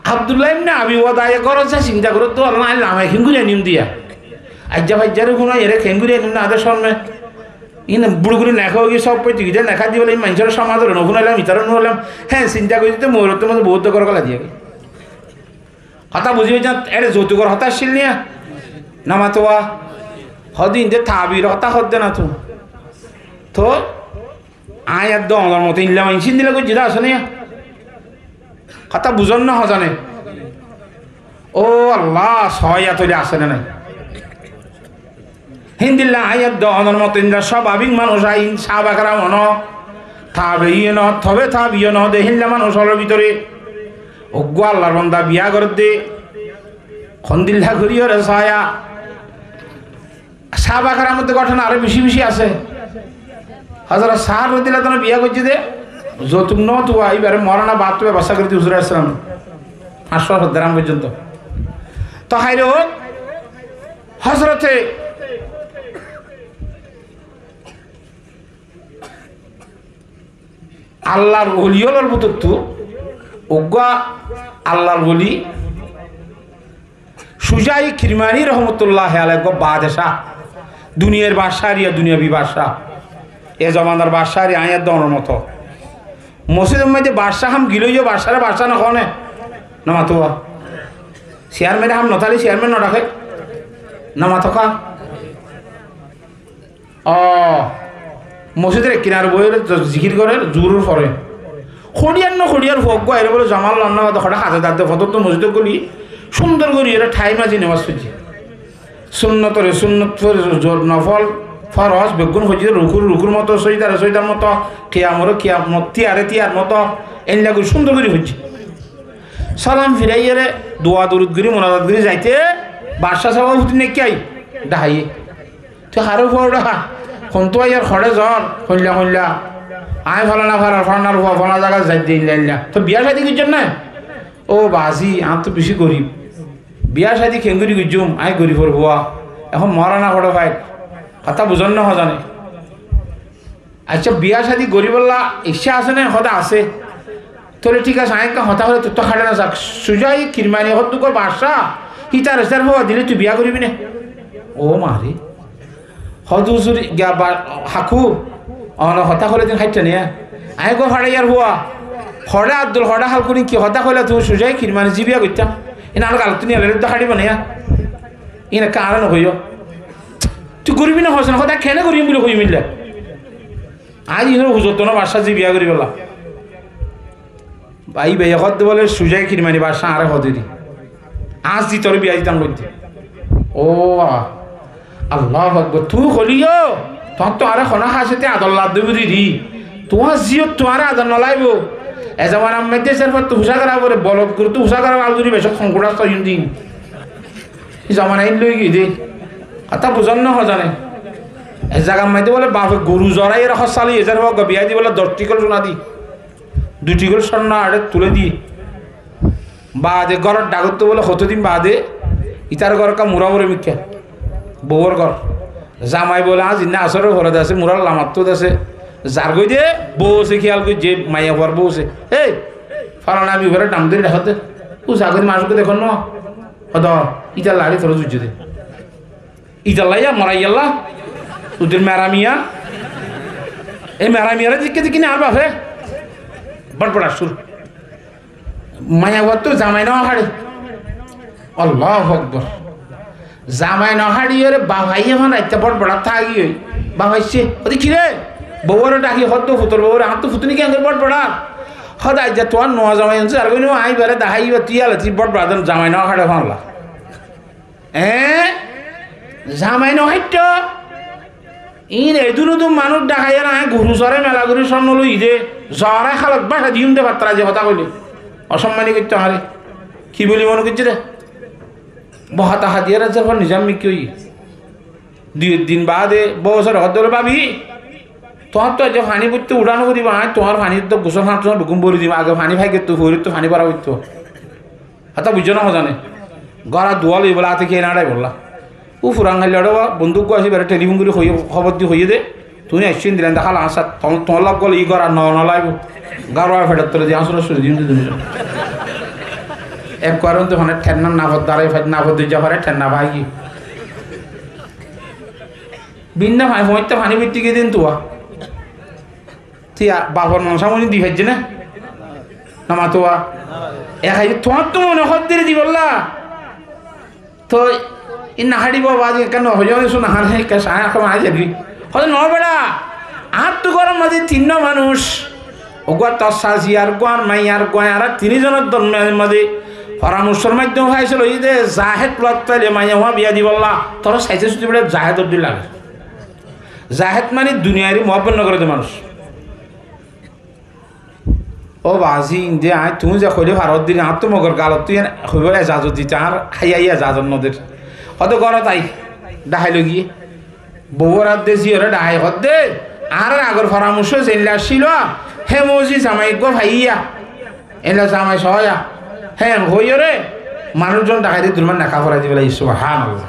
Abdullah ibne Abi Wadaye górot zai sinta goródde, "Allah, añí lamai keéngori anim diya? Aijja faijjaré fúnai, ere keéngori anim na, ade córme." Iín buri guri neká ói giyé, sób foittí giyé, neká di bóle, iín maincór somazor no fúnailam, itaró no fúnailam. Hé, sinta goijjé de, moilottú mazé bout dógor gola diyé. Hotá buzí faijjón, ére zoutukor hotá accíl niya? No mato ba. Hodé inde tabir hotá hoddé na tu. Toi aññí edde onor moto inla maincé indila goijjé de asé niya? Hotá buzón na hozane? Ó Allah, sóiya tóile asé né nai? Híndilla aññí edde onor moto indila sóbabik manúic ain, sáhaba keram no, tabein no, tobe tabein no, de híndilla manúic ólor bútore uggúa Allar bonda biyá gorédde, hondilla gorí ore sóiya. Sáhaba keramor de góthona aró beci beci asé. Hozorot Saad rodiyallahu taala anhu biyá goijjé de, zoutuk no tuwa, íbare morana baad tui bebostá gorí di huzur aláihis salam. Fañs bosór deram foijjonto. To háiro hozorote Allar woli ólor bútottu uggúa Allar woli Cujai Kirmani rohmotulláhi alaih uggúa baadcá, duniyair baadcá ar iya duniyabi baadcá. E zomanar baadcá ar aññí edde onor moto. Mosjidor maze baadcá ham gilé yó baadcáre baadcá no hoó né? No mato ba. Ciyarmene ham no táile ciyarmen no dhaké? No mato ká? Ó, mosjidor ek kinare boiyóre zikir gorer, zuhuror fore. Hoçiyar no hoçiyar fua uggúa aiyóre bóle, jamal lon no, hoçé hañse dadde fodor to mosjidot góli, cúndor gorí ere thaim mazi nomaz foijjé. Sunnotore sunnot, for-, zor-, nofol, foroz, beggún foijjé, rukur, rukur moto, sóidare sóidar moto, kiyamore kiyam mot-, tiyare tiyar moto, endilla gorí cúndor gorí foijjé. Salam firaiyóre, dua durud gorí, munajat gorí zaite, baadcá sába fútin nekkí ai, dhaháiye. Tui haré fua uçá, hontú aiyór, hoçé zor, hoilla hoilla. Aññí folana farar, folanar fua, folana zagat zaidde, illa illa. Toi biyá cádi goijjós né? Ó bazi, añár to beci gorib. Biyá cádi keéngori goijjum, aññí gorifor fua. Ehón morana hoçé fail. Hotá buzón né hozane? Accá, biyá cádi goríbolla iccá asé né? Hotá asé. Tóile thík asé, aññí ekkán hotá hoilé tuttú háçe no zak. Cujai Kirmani hoddúr baadcá, hítar esar fua dilé tui biyá goribi né? Ó mare. Hoó de huzur, giya ba-, hakú, ono hotá hoilé din háitta niya. Aññí uggúa façaiyar fua. Hoçé Abdul, hoçé Halkuni ki hotá hoilé tui Cujai Kirmani zibá goittá. Iín añár galottú niyalai dóri háçibo niya. Iín ekká añáre no hoiyó. Tui goribi né hoósson, hotá keéne gorim buli hoiyum illa. Aññí iínor huzur dóno baadcá zibá goríbolla. Bái, bái, hoódde bóle, Cujai Kirmani baadcá añáre hoódde di. Aññí zi toré biyá ditam hoódde. Ó, Allahu Akbar. Tui hoilé yó, tuáñttu añáre hono hásiyote ador ladde buli di. Tuáñr ziyót tuáñre ador no laibo. E zomanar maze sérfottu fusá gorá fore, bolot goruttú fusá gorá fore, alguri becók honkuçá soiyún din. E zomana ín loi giyé de. Hotá buzón né hozane? E zagar maze bóle bafe goru zorai ere hossá loi, e sérfot uggúa biyá di bóle doc thikol suna di. Dui thikol sonna añáre tulé diyé. Baade góror dhagottú bóle hotodin baade itar góror ekká mura fore mikká. Bouwor gór. Zamai bóle añár zinná asóror fore de asé, murar lamattú de asé. Zargói de, bou asé, kiyal goijjé, maiyafuar bou asé. Héi, falana bibáre dham dóri dhakó de. Ó zagói de manúic uggúa dekón no. Hoó de, ítalla arí toré zuijjé de. Ítalla yá, mora iyalla. Udir mera miya. E mera miyaré dikké dikké ni añár bafe. Bót bóra sur. Maiyafuattú zamai no háçe. Allahu Akbar. Zamai no háçiyóre baf aiyé fán raitta bót bóra táki ói. Baf aiccé. Hoó de kiré? Bouwore dhaki hoó de futor bouwore, añáttu futuni keéngori bót bóra? Hoó de aijja tuáñr nuwa zamai onse, zargói no, aññí ibáre dahái ibá tui yala tui bót bóra den zamai no háçe fán la. Eé? Zamai no háitto? Iín edún udún manúic dhaháiyore aññí guru sóre mela gorí sónno loi de, zore hálot báca diyum de fattara ze hotá hoilé. Osommáni goittó añáre. Ki buli mone goijjé de? Bohata hadiyar azar far nizam mikká óiye. Dui din baade bou sóre hoó de bóle, "Bábi, tuáñttu aijja faní boittó uçá no foribo, aññí tuáñr faní to gusól háñttu beggún bóri dim, age faní fai getto, foiríttu faní bóra foittó." Hotá buijjó né hozane? Góra duwá loi bóle áte kiyé naçai bolla. Ó furan hailla óre ba, bondú uggúa asé, ibáre telifon gorí hoiyé, hóbor di hoiyé dé, tuñí aiccó endilla endilla hála añsat, tuáñlla uggúa loi góra no no laibo. Gárua feçor tole di añsura suri diyum de duní. Ekkuwar untu fane thenna nafot darai fai, nafot dujja fare thenna fai ki. Binná faní, foóñitta faní boittí giyé dé tuwa. Tiya bafor manúic amoni di faijjé né? Nomatuwa. Ek aiyé tuáñttu mone hoódde dibolla. Toi, í naháçibo baázi ekkán nohoiyó, issú naháne, ekká saá, ekká maá zabi. Hoóde no beça, añáttu góror mazé tinnúa manúic. Uggúa tor sasi ar uggúa ar maiya ar uggúa añára tiní zonor dormiyanor mazé foramorcór maiddome fáisala óiye dé, zahéd lot faile maiya uá biya dibolla, toré saite suite beça zahédor dui lage. Zahéd mani duniyaire muhábbot no goré dé manúic. Ó baázi, inde aññí tuñí ze hoilé faródde, añáttu mogor galottú yián hoibór ezazot dite añár háiya háiya ezazot no der. Hoóde górot ai, dhaháilo giyé. Bouwar adde zíyoré dhahái hoódde, añárar agor foramorcó zeilla accíl, hé mouzi zamai eggúa faiyí, eilla zamai soóya, hé en hoiyóre, manúic zon dhaháire durmán neká forai di félaiye, subhánallah.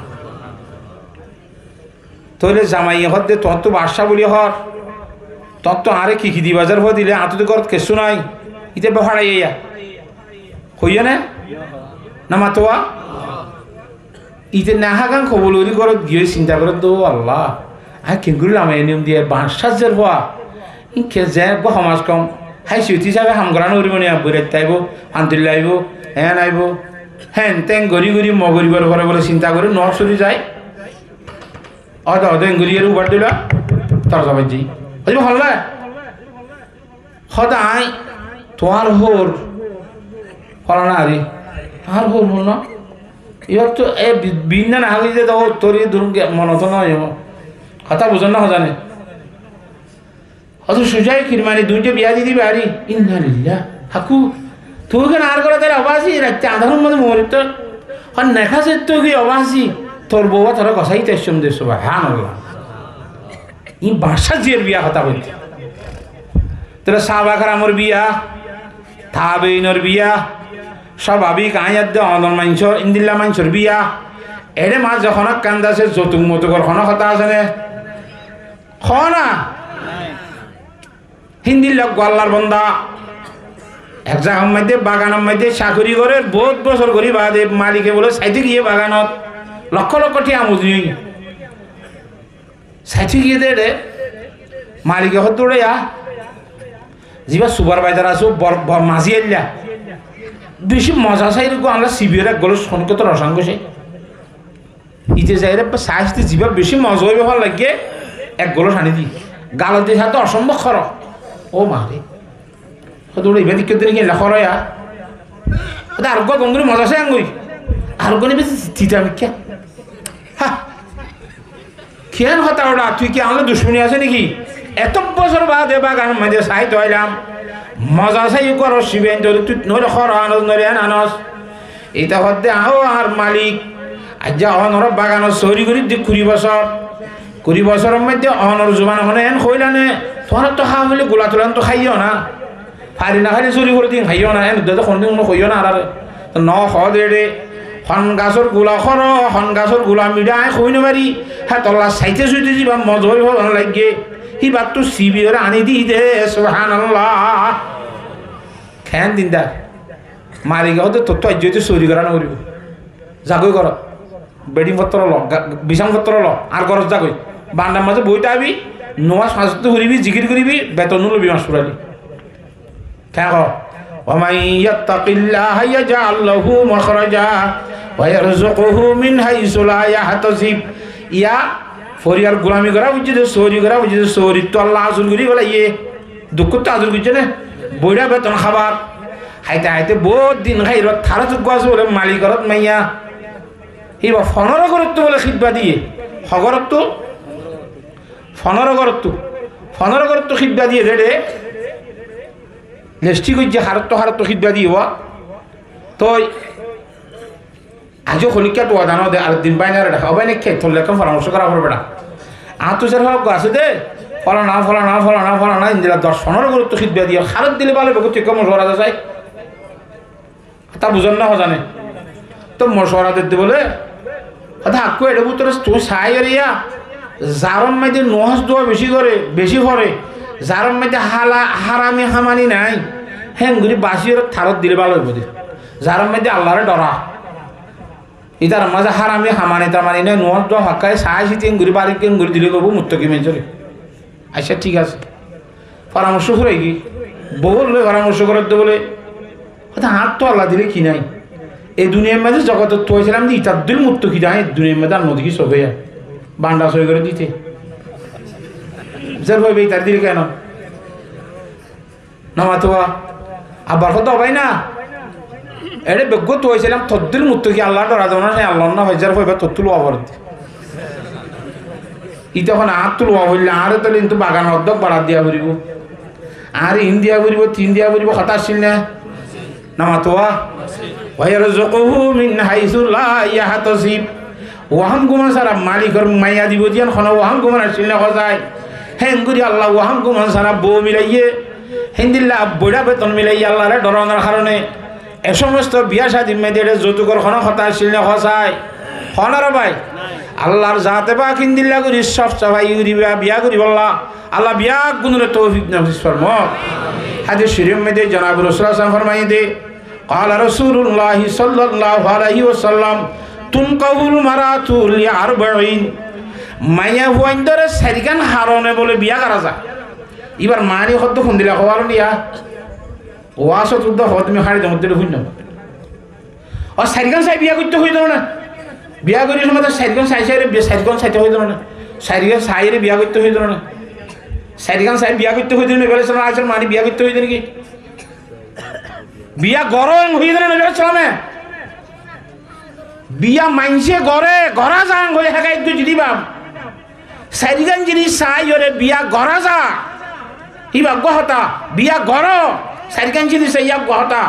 Tóile zamaiye hoódde, tuáñttu baccá buli hoór, tuáñttu añáre ki ki diba zar fua dile, añáttu to górot kessú nái, íte ebbe hoçai aiya. Hoiyé né? Nomatuwa? Íte nehágan kobul gorí górot giyói sinta gorédde, ó Allah, aññí keéngorí lamaiya niyom diya baccá zar fua, ín ke ze eggúa homaz kom, háisiyoti hísabe ham gorá no foribó né, boirait aibó, fantilla aibó, eén aibó, hén teén gorí gorí mogoribar fore bóle sinta gorí noór sóri zai. Óde, óde, engori ere ubar dila, tor zabar ji. Óde, holla. Hoda aññí, tuáñr hóor, hola na ari. Añár hóor hon na? Ibar to e bi-, binna na hali de to, tor e durun ge mono to no yo. Hotá buzon na hozane? Óto sucá kirmani duijjá biya di diba ari. Inna lillah. Haku, tui ken añár górot aile obasi, raitte añdáror modde morittó. Hon neka settó ki obasi, tor bouwa toré gosáite aiccóm de, subhánallah. Iín baccá ziyór biya hotá hoitte. Tóile sáhaba keramor biya, tabeinor biya, sábabik aññí adde onor maincór, indilla maincór biya. Eçé maze honó ekkán de asé, zoutuk moutukor honó hotá asé né? Hoó na. Híndilla eggúa Allar bonda ek zagar maze baganor maze cakori gorér, bout bosór gorí baade malike bóle saité giyé baganot lokkó lokkó thiañ mozuni óiye. Saité giyé dé eçé malike hoódde, "Uçé ya, zibá suparvaizar asó, bor, bor mazi ailla, beci moza sair eggúa añálla sibi ore ek golós honikká to ros an goicé." Íte zaiyóre saáitte zibá bicí moza óibo fán laiggé, ek golós aní di. Galot di saá to osombob hóró. Ó ma re. Hoóde, "Uçé, ibá deikkó de né ki eilla hóró ya?" Hoóde, "Areggúa gom gorí moza sai angói." Areggúa nibi tita mikká. Há. Kiyán hotá uçá, tui ki añálla ducmoni asé né ki? Eto bosór baade bagan maze saáito ailam. Moza sai góror sibi aintó de tui noóile hóró anos, noóile en anos. Ita hoódde, "Ó añár malik, aijja onor baganot sóori gorídde kuri bosór. Kuri bosóror maze onor zuban hone en hoóila né, tuáñrattú há hoilé gula tula entú háiyo na. Fari no háile sóori gorí din háiyo na, en uddá de honodin hono hoiyo na añáre." Tó no hoóde eçé, hon gasór gula hóró, hon gasór gula miçá aññí hoi no fari, hétolla saité suité zibá moza óibo fán laiggé, híbattú sibi ore aní di de, subhánallah. Keén din dá? Malike hoódde, "Tottú aijja óite sóori gorá no foribó. Zagói górot. Bedhing fottor lo, ga-, bisán fottor lo, añár górot zagói. Bandar maze boói tábi, nomás fañs ottó foribi, zikir goribi, beton lobi mas furaile." Keén hoó? "ومن يتق الله يجعل له مخرجا ويرزقه من حيث لا يحتسب." Iya, foriyar gulami gorá foijjé de, sóori gorá foijjé de, sóorittú Allah azur gorí félaiye. Dukkóttu azur goijjé né? Boiçá beton hábar. Háite háite bout din háirot, tará eggúa asé bóle malikorot maiya. Híba fonóro górottu bóle hídba diyé. Ho górottu? Fonóro górottu. Fonóro górottu hídba diyé dé eçé. Lesti goijjé, harottu harottu hídba diyé wa. Toi Aijjó honikká duwa dano de, ar din báinare dahá, "Ó báin, ekká tolla ekkán foramorcó gorá foribó beça. Añáttu zar fua eggúa asé de, folana, folana, folana, folana, indilla doc fonóro guruttu hídba diye, harot dile bála óibo, tui ekká mocuwara de sai." Hotá buzón né hozane? Tó mocuwara dedde bóle, hotá hakkú eçé bútore tuñí sai ar iya, zaror maze nomás duwa beci gore, beci fore, zaror maze hala, harami hamani nai, héngori basi ore tarot dile bála óibo de. Zaror maze Allare dora. Ítarar mazé hárami hamani tamani nái, nuwar dua fakkáye saái siti engorí bári engorí dilé goibó muttaki maincóre. Accá, thík asé. Foramorcó fúrai giyé. Bou loi foramorcó gorédde bóle, hoóde, añáttu Allah dilé ki nái? E duniyair mazé zogotot tuaisílam de, itaddúl muttaki de añí e duniyair mazé ar nodekí sofé ya. Banda soi goré dite. Zar hoibe itar dilé keno? Namatuwa. Abbar hoódde, ó bái na, eçé beggúa tuaisílam, toddúl muttaki, Allar dhoradhor no, Allar no faijjar faiba, tottú luwa foredde. Íte ehón añáttu luwa foille, añáre tóile kintu baganor oddók barat diya foribó. Añáre iín diya foribó, tiín diya foribó, hotá accíl né? Namatuwa. ويرزقه من حيث لا يحتسب. Wahám gumán sára malikor maiya dibou de yían honó wahám gumán accíl né hoó sai? Héen gorí Allah wahám gumán sára bou milaiyé, héndilla boiçá beton milaiyé Allaré dhoranor haroné. E somosto biya cádir maze eçé zoutukor honó hotá accíl né hoó sai? Hoó na re bái? Allar zate pak héndilla gorí sof safai gorí biya, biya goríbolla Allah beggúnore toufik nosib formok. Hádis córif maze zonab Rosul sallallahu alaihi wasallam formaiyé de, قال رسول الله صلى الله عليه وسلم: تنكح المرأة لأربع. Maiyafuaindóre sairgán haroné bóle biya gorá za. Íbar maáni hoddúr hondilla hoór niya? Wáazot uddá hoór, tumi hári dóñr dóri fúinno. Ó sairgán sai biya goittóu hoiyé de na? Biya gorí somot sairgán sai sairé biya, sairgán saitó hoiyé de na? Sairgán sairé biya goittóu hoiyé de na? Sairgán sai biya goittóu hoiyé de na? Ibá asól maáni biya goittóu hoiyé de né ki? Biya goró en hoiyé de na Nobi alaihissalame? Biya maincé goré, gorá za en hoiyé hékayet goijjé de íba. Sairgán zinis saiyóre biya gorá za, íba uggúa hotá. Biya goró, sairgán zinis saiyóre uggúa hotá.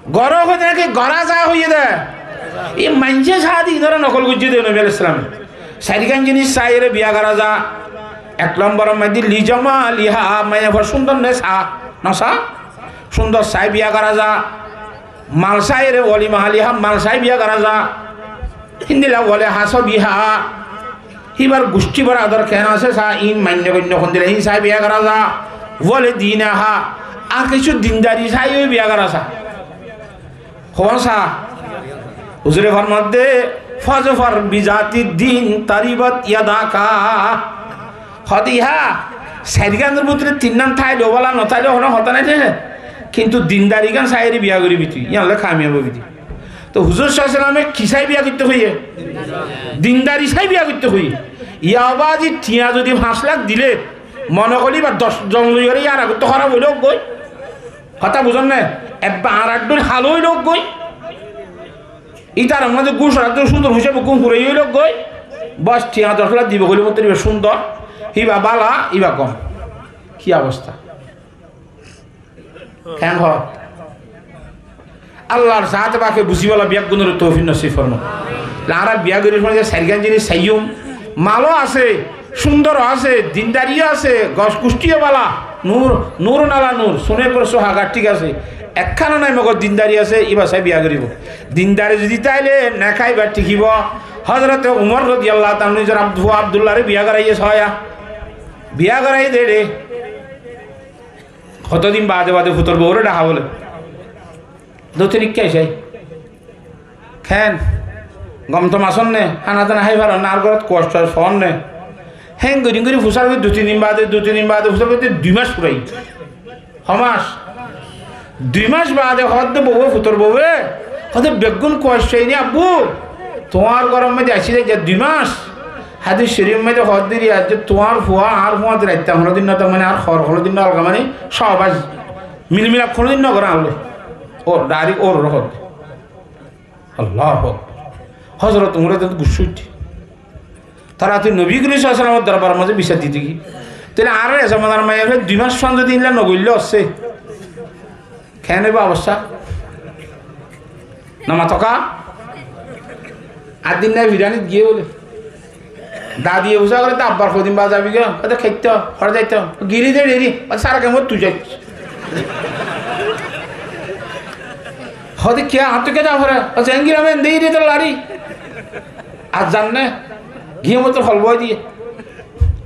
Goró hoiyé de né ki gorá za hoiyé de? Í maincé saá de ínore nokol goijjé de Nobi alaihissalame. Sairgán zinis saiyóre biya gorá za. Ek lombor maze لجمالها, maiyafuar cúndor né sa, no sa? Cúndor sai biya gorá za. Mal saiyóre, ولمالها, mal sai biya gorá za. Héndilla ولحسبها, íbar gucthí borador keén asé sa, iín mainno goinno hondilla, iín sai biya gorá za. ولدينها, ar kessú dindari saiyó biya gorá za. Hoón sa? Huzure formadde, فاظفر بذات الدين تربت يداك. Hoóde há, sairgánor bútore tinnán táile bála, no táile honó hotá nái de. Kintu dindarigán saiyóre biya goríbi tui, yíanolla kamiyab óibi tui. Toh huzur sallallahu alaihi wasallame ki sai biya goittóu hoiyé? Dindari sai biya goittóu hoiyé. Yá bade tiañ zodi fañs lak dilé, mone goillé íba doc zon loiyóre yára goittó hóraf óilou goi. Hotá buzón né? Ebba añárar dhoil hal óilou goi. Ítarar maze gús aradde cúndor húsabe gúm furai óilou goi. Bos, tiañ doc lak dibo hoilé mottó íba cúndor, íba bála, íba gom. Ki obosta? Keén hoó? Allar zate pake buzíbolla beggúnore toufik nosib formok. Añára biya gorí fúnai de sairgán zinis saiyum, maló asé, cúndoró asé, dindariyó asé, gos gucthíyo bála, nur, nurun ala nur, suné por suhaga, thík asé. Ekkánó nái mogor dindari asé, íba sai biya goríbo. Dindari zodi táile neká íba thíkibo. Hozrote Umor rodiyallahu taala anhu nizor Abdu-, fua Abdulláre biya goráiye sóiya. Biya goráiye de re. Hotodin bade bade futor boure dhahá bóle. Dóttin ikká aisé. Keén? Gom tom asón né? Hána tána hái faron né? Ar górot kuwacca foón né? Héen gorí gorí fusár gorí dui tin din bade, dui tin din bade fusár gorí dui mas furai. Hó mas? Dui mas bade hoódde bouwe, futor bouwe, hoódde beggún kuwacca aini abbú, tuáñr góror maze aisí de dui mas. Hádis corif maze hoódde ri aijjó tuáñr fua añár fua de raitta honódin no, tar mane añár hoor honódin no alga, mane sóbaz milimilap honódin no goré añár loi. Ó, dairek ór ór hoódde. Allahu Akbar. Hozrot Umore to guccá uiththé. Tará tui Nobi Korim sallallahu alaihi wasallamor dorbaror maze bisar dito ki? Tóile añárar e zomanar maiyafua dui mas fuain zodi illa no goille ósse, keén óibo obosta? No mato ká? Ar din nai firanit giyé bóle. Dadiye fusár goré de, abbar hodin baade zabi goi? Hoó de, keittó, hore zaito, giri de, giri, hoó de, sára kemot tui zais. Hoó de, kiyá, añáttu kiyá za fore? Hoó de, engiram ende giri de lari. Ar zan né, giyé motor hol boi diye.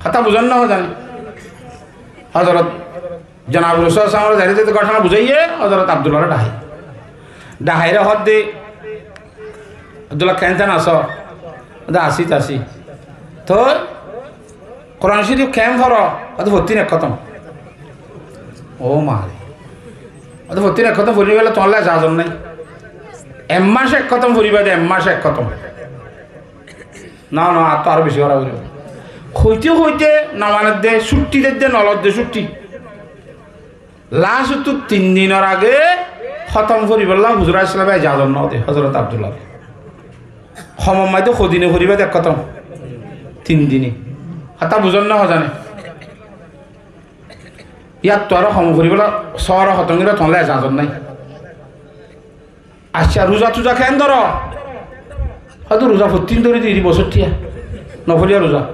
Hotá buzón né, hotá né? Hozrot Jonab Rosul sallallahu alaihi wasallam ore zaiyóre de góthona buzáiye, Hozrot Abdulláre dhahaiyé. Dhahaiyóre hoódde, Abdullah, keén asó? Hoó de así, así. Toi Kuran Córif keén foró? Hoó de fottín ek hótom. Ó maáre. Hoó de fottín ek hótom foribálla tuáñlla ezazot nái. Ek mace ek hótom foribá de, ek mace ek hótom. Ná, ná, ar to aró beci fora foribó. Hoité hoité no maner de, cútti der de, no lor de cútti. Lastottu tin dinor age hótom foribálla huzur aláihis salame ezazot no de Hozorot Abdullare. Hom or maze hodine foribá de ek hótom? Tin dine. Hotá buzón né hozane? Yáttu aró hom foribálla, sóor hótom goribálla tuáñlla ezazot nái. Accá, ruza tuza keén dóro? Hoó de ruza fottín dóri de, iri bosór tiya. Nofoliya ruza.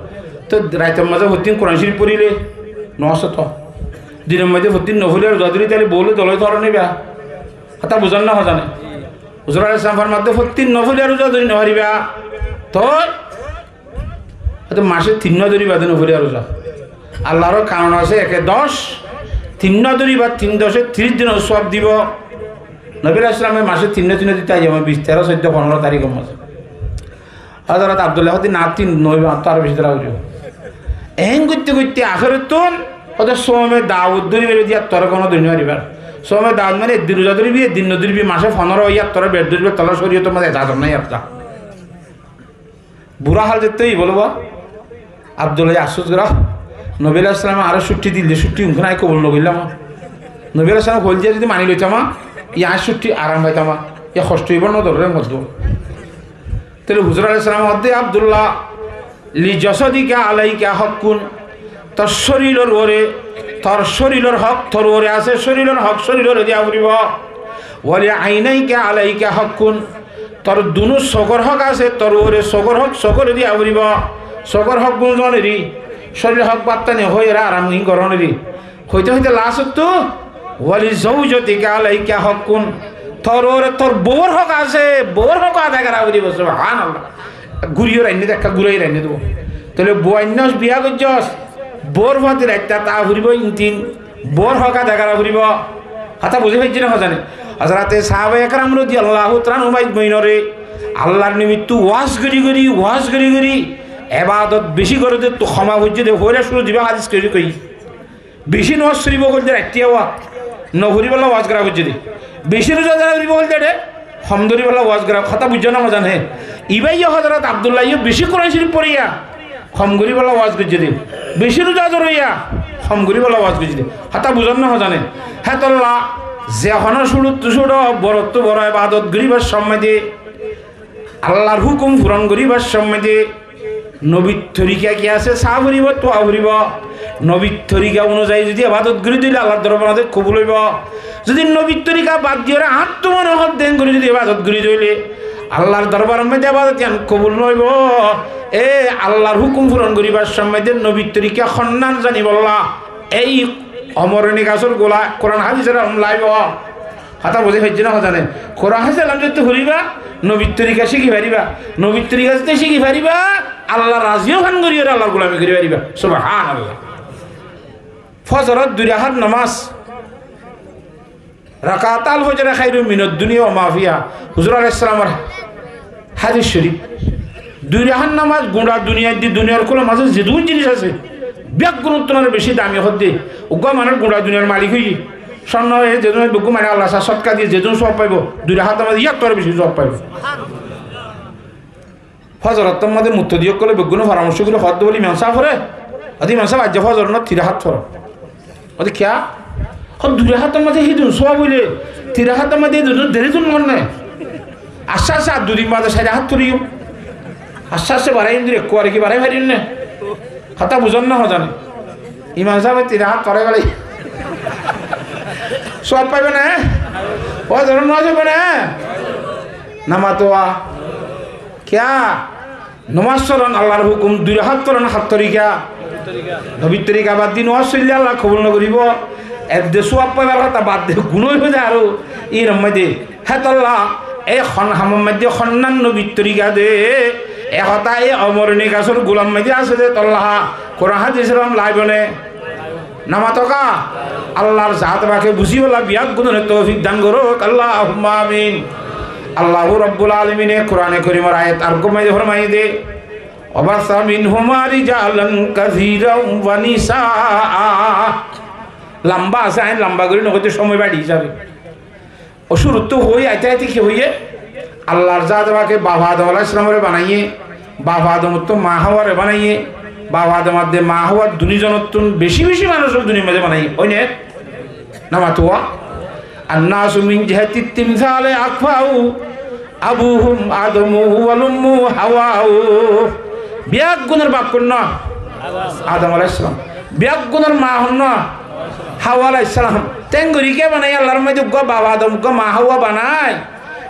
Toi raitor maze fottín Kuran Córif forile no asé to. Dinor maze fottín nofoliya ruza dóri táile bou loi dole dóro né ba? Hotá buzón né hozane? Huzur aláihis salam formar de fottín nofoliya ruza dóri no faribá. Toi Hoó de mace tin no dóriba de nofoliya ruza. Allar kanun asé eke doc, tin no dóriba, tin doce tiríc dinor suab dibo. Nobi aláihis salame mace tin no tin no dito aiyé, bic, teró, soiddo, fonero tarík or maze. Hozorot Abdullaye hoó de, na, tin no óibo, ar to aró beci dóra foribó. Eén goitte goitte ahérottún hoó de some Dawud dóriba de, yáttu aró hono dóri no faribá. Some Dawud mane ek din ruza dóribi, ek din no dóribi, mace fonero, yáttu aró beci dóriba, tolla córiyot or maze ezazot nái ar. Bura hal zetté óibo bóle, Abdullaye afsús goré, Nobi aláihis salame añáre cútti dile, cútti unkán añí kobul no goillám. Nobi aláihis salame hoilde zodi mani loitam, yá añí cútti aram faitam, yá hosto óibo no, dóre moddo. Tóile huzur aláihis salame hoó de, Abdullah, li jasadika alaika hakkun, tor córilor uore, tor córilor hók tor uore asé, córilor hók córilore diya foribó. Wali ainaika alaika hakkun, tor dunú sokor hók asé tor uore, sokor hók sokore diya foribó. Sokor hók gún zoneri, córilor hók báttani hoi ere aram gín goroneri. Hoite hoite lastottu, wali zaujatika alaika hakkun, tor uore tor bouwor hók asé, bouwor hók adai gora foribó. Subhanallah. Gúriyo rainne de, ekka gúrai rainne dibo. Tóile bou ainnos, biya goijjos, bouwor fúañti raitta táa foribó, in tin bouwor hók adai gora foribó. Hotá buzí faijjó né hozane? Hozorote sahabaye keram rodiyallahu taala anhum ajmainore Allar nobittú waz gori gori, waz gori gori, ebadot beci gore de, tu homa foijjé de, foila cúru diba hadis gori gori. Beci nomas foribo hoilde raittiya waz, no foribálla waz gora foijjé de. Beci ruza dóra foribo hoilde de, hom dóribolla waz gora, hotá buijjó né hozane? Ibáye Hozorot Abdullaye beci Kuran Córif foriya, hom goríbolla waz goijjé de. Beci ruza dóroya, hom goríbolla waz goijjé de. Hotá buzón né hozane? Hétolla ze honó cúruttu cúro, borottú boro ebadot goríbar somot de, Allar hukum furon goríbar somot de, nobir torika ki asé, sa foribó, tuwa foribó. Nobir torika onuzayi zodi ebadot gorí dile Allar dorbar maze kobul óibo. Zodi nobir torika bad diyore añáttu mone hoó de en gorí zodi ebadot gorí dile Allar dorbar maze ebadot yián kobul no óibo. E Allar hukum furon goríbar somot de nobir torika honnán zanibolla ei omoroni gasór gula Kuran hadisor elóm laibo. Hotá buzí faijjó né hozane? Kuran hadis elóm zetté foriba, nobir torika cíki fariba. Nobir torika zetté cíki fariba, Allar razi ókan gorí ore Allar gulami gorí fariba. Subhanallah. Fozoror dui rakát nomas, rakatal fojri khairun minad dunya wa ma fiha, huzur aláihis salamor hadis corif. Dui rakát nomas gura duniyat de, duniyar kúlor maze zedún zinis asé, beggúnottún aró beci dami hoó de. Uggwá manúic gura duniyar malik óiye, sonno óiye, zedún beggún mane Allar raste sodka diye, zedún suab faibo, dui rakát nomas yáttu aró beci suab faibo. Fozorottu maze muttadi ókkole beggúne foramorco gorí hoó de bóle, imam sáb fore, ade imam sáb, aijja fozor no, tin rakát foro. Óde kiyá? Hoó dui rakát or maze hídun suab óile, tin rakát or maze hídun deri dun mone. Asté asté ar dui din bade sair rakát foriyum. Asté asté barai diyum, ekkuware ki barai farim né? Hotá buzón né hozane? Imam sábe tin rakát forai félaiye, suab faibo né? Ó, zoro no faibo né? Namaz tuwa. Kiyá? Nomas foron Allar hukum, dui rakát foron, hár torika? Nobir torika bad di nomas foille Allah kobul no goribo. Edde suwab faibar hotá bad de, guná óibo de aró. Iín or maze hétolla, e hon hamor maze honnán nobir torika de, e hotá e omoroni gasór gular maze asé de tolla, Kuran hadis elóm laibo né? Namatoka, Allar zat pake buzíbolla beggúnore toufik dan gorouk, Allahumma amin. Allahu Rabbul Alamine Kurane Korimor ayat ar uggwá maze formaiye de, "Wa bassa minhuma rijalan kasiran wa nisaa." Lamba asé, añí lamba gorí no hoito, somoi bari hísabe. Ó cúruttu hoi aite aite ki hoiye? Allar zate pake baf Adam alaihissalamore banaiye, baf Adomottú ma Haware banaiye, baf Adom adde ma Hawa duni zonottún beci beci manúic duniyar maze banaiye. Ói ne? Namatuwa. Annasu min jihati timsali akfau, abuhum Adamu wal ummu Hawau. Beggúnor baf hon no? Adam alaihissalam. Beggúnor ma hon no? Hawa alaihissalam. Tengori ke banai Allar maze uggwá baf Adam, uggwá ma Hawa banai?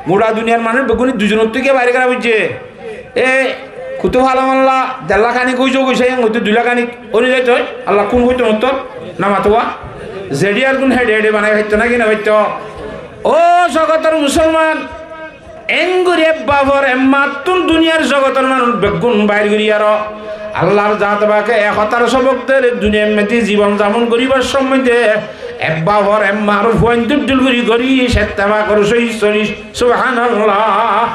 Gura duniyar manúic beggúne dui zonottú ke baire gora buijje? E kutu fala malla, der lak ani goi zo goi sai, en hoito dui lak ani, ói no zaito? Allah kun hoito mottor? Namatuwa. Zediyar gun hede hede banai faitto naki no faitto? Ó zogotor musolman, engori ek bafor ek mattún duniyar zogotor manúic beggún bair gori aro Allar zate pake e hotar sobok der, duniyar maze zibon zamon goribar somoi de ek bafor ek mar fuain dul dul gori gori ettefak gori soli soli. Subhanallah.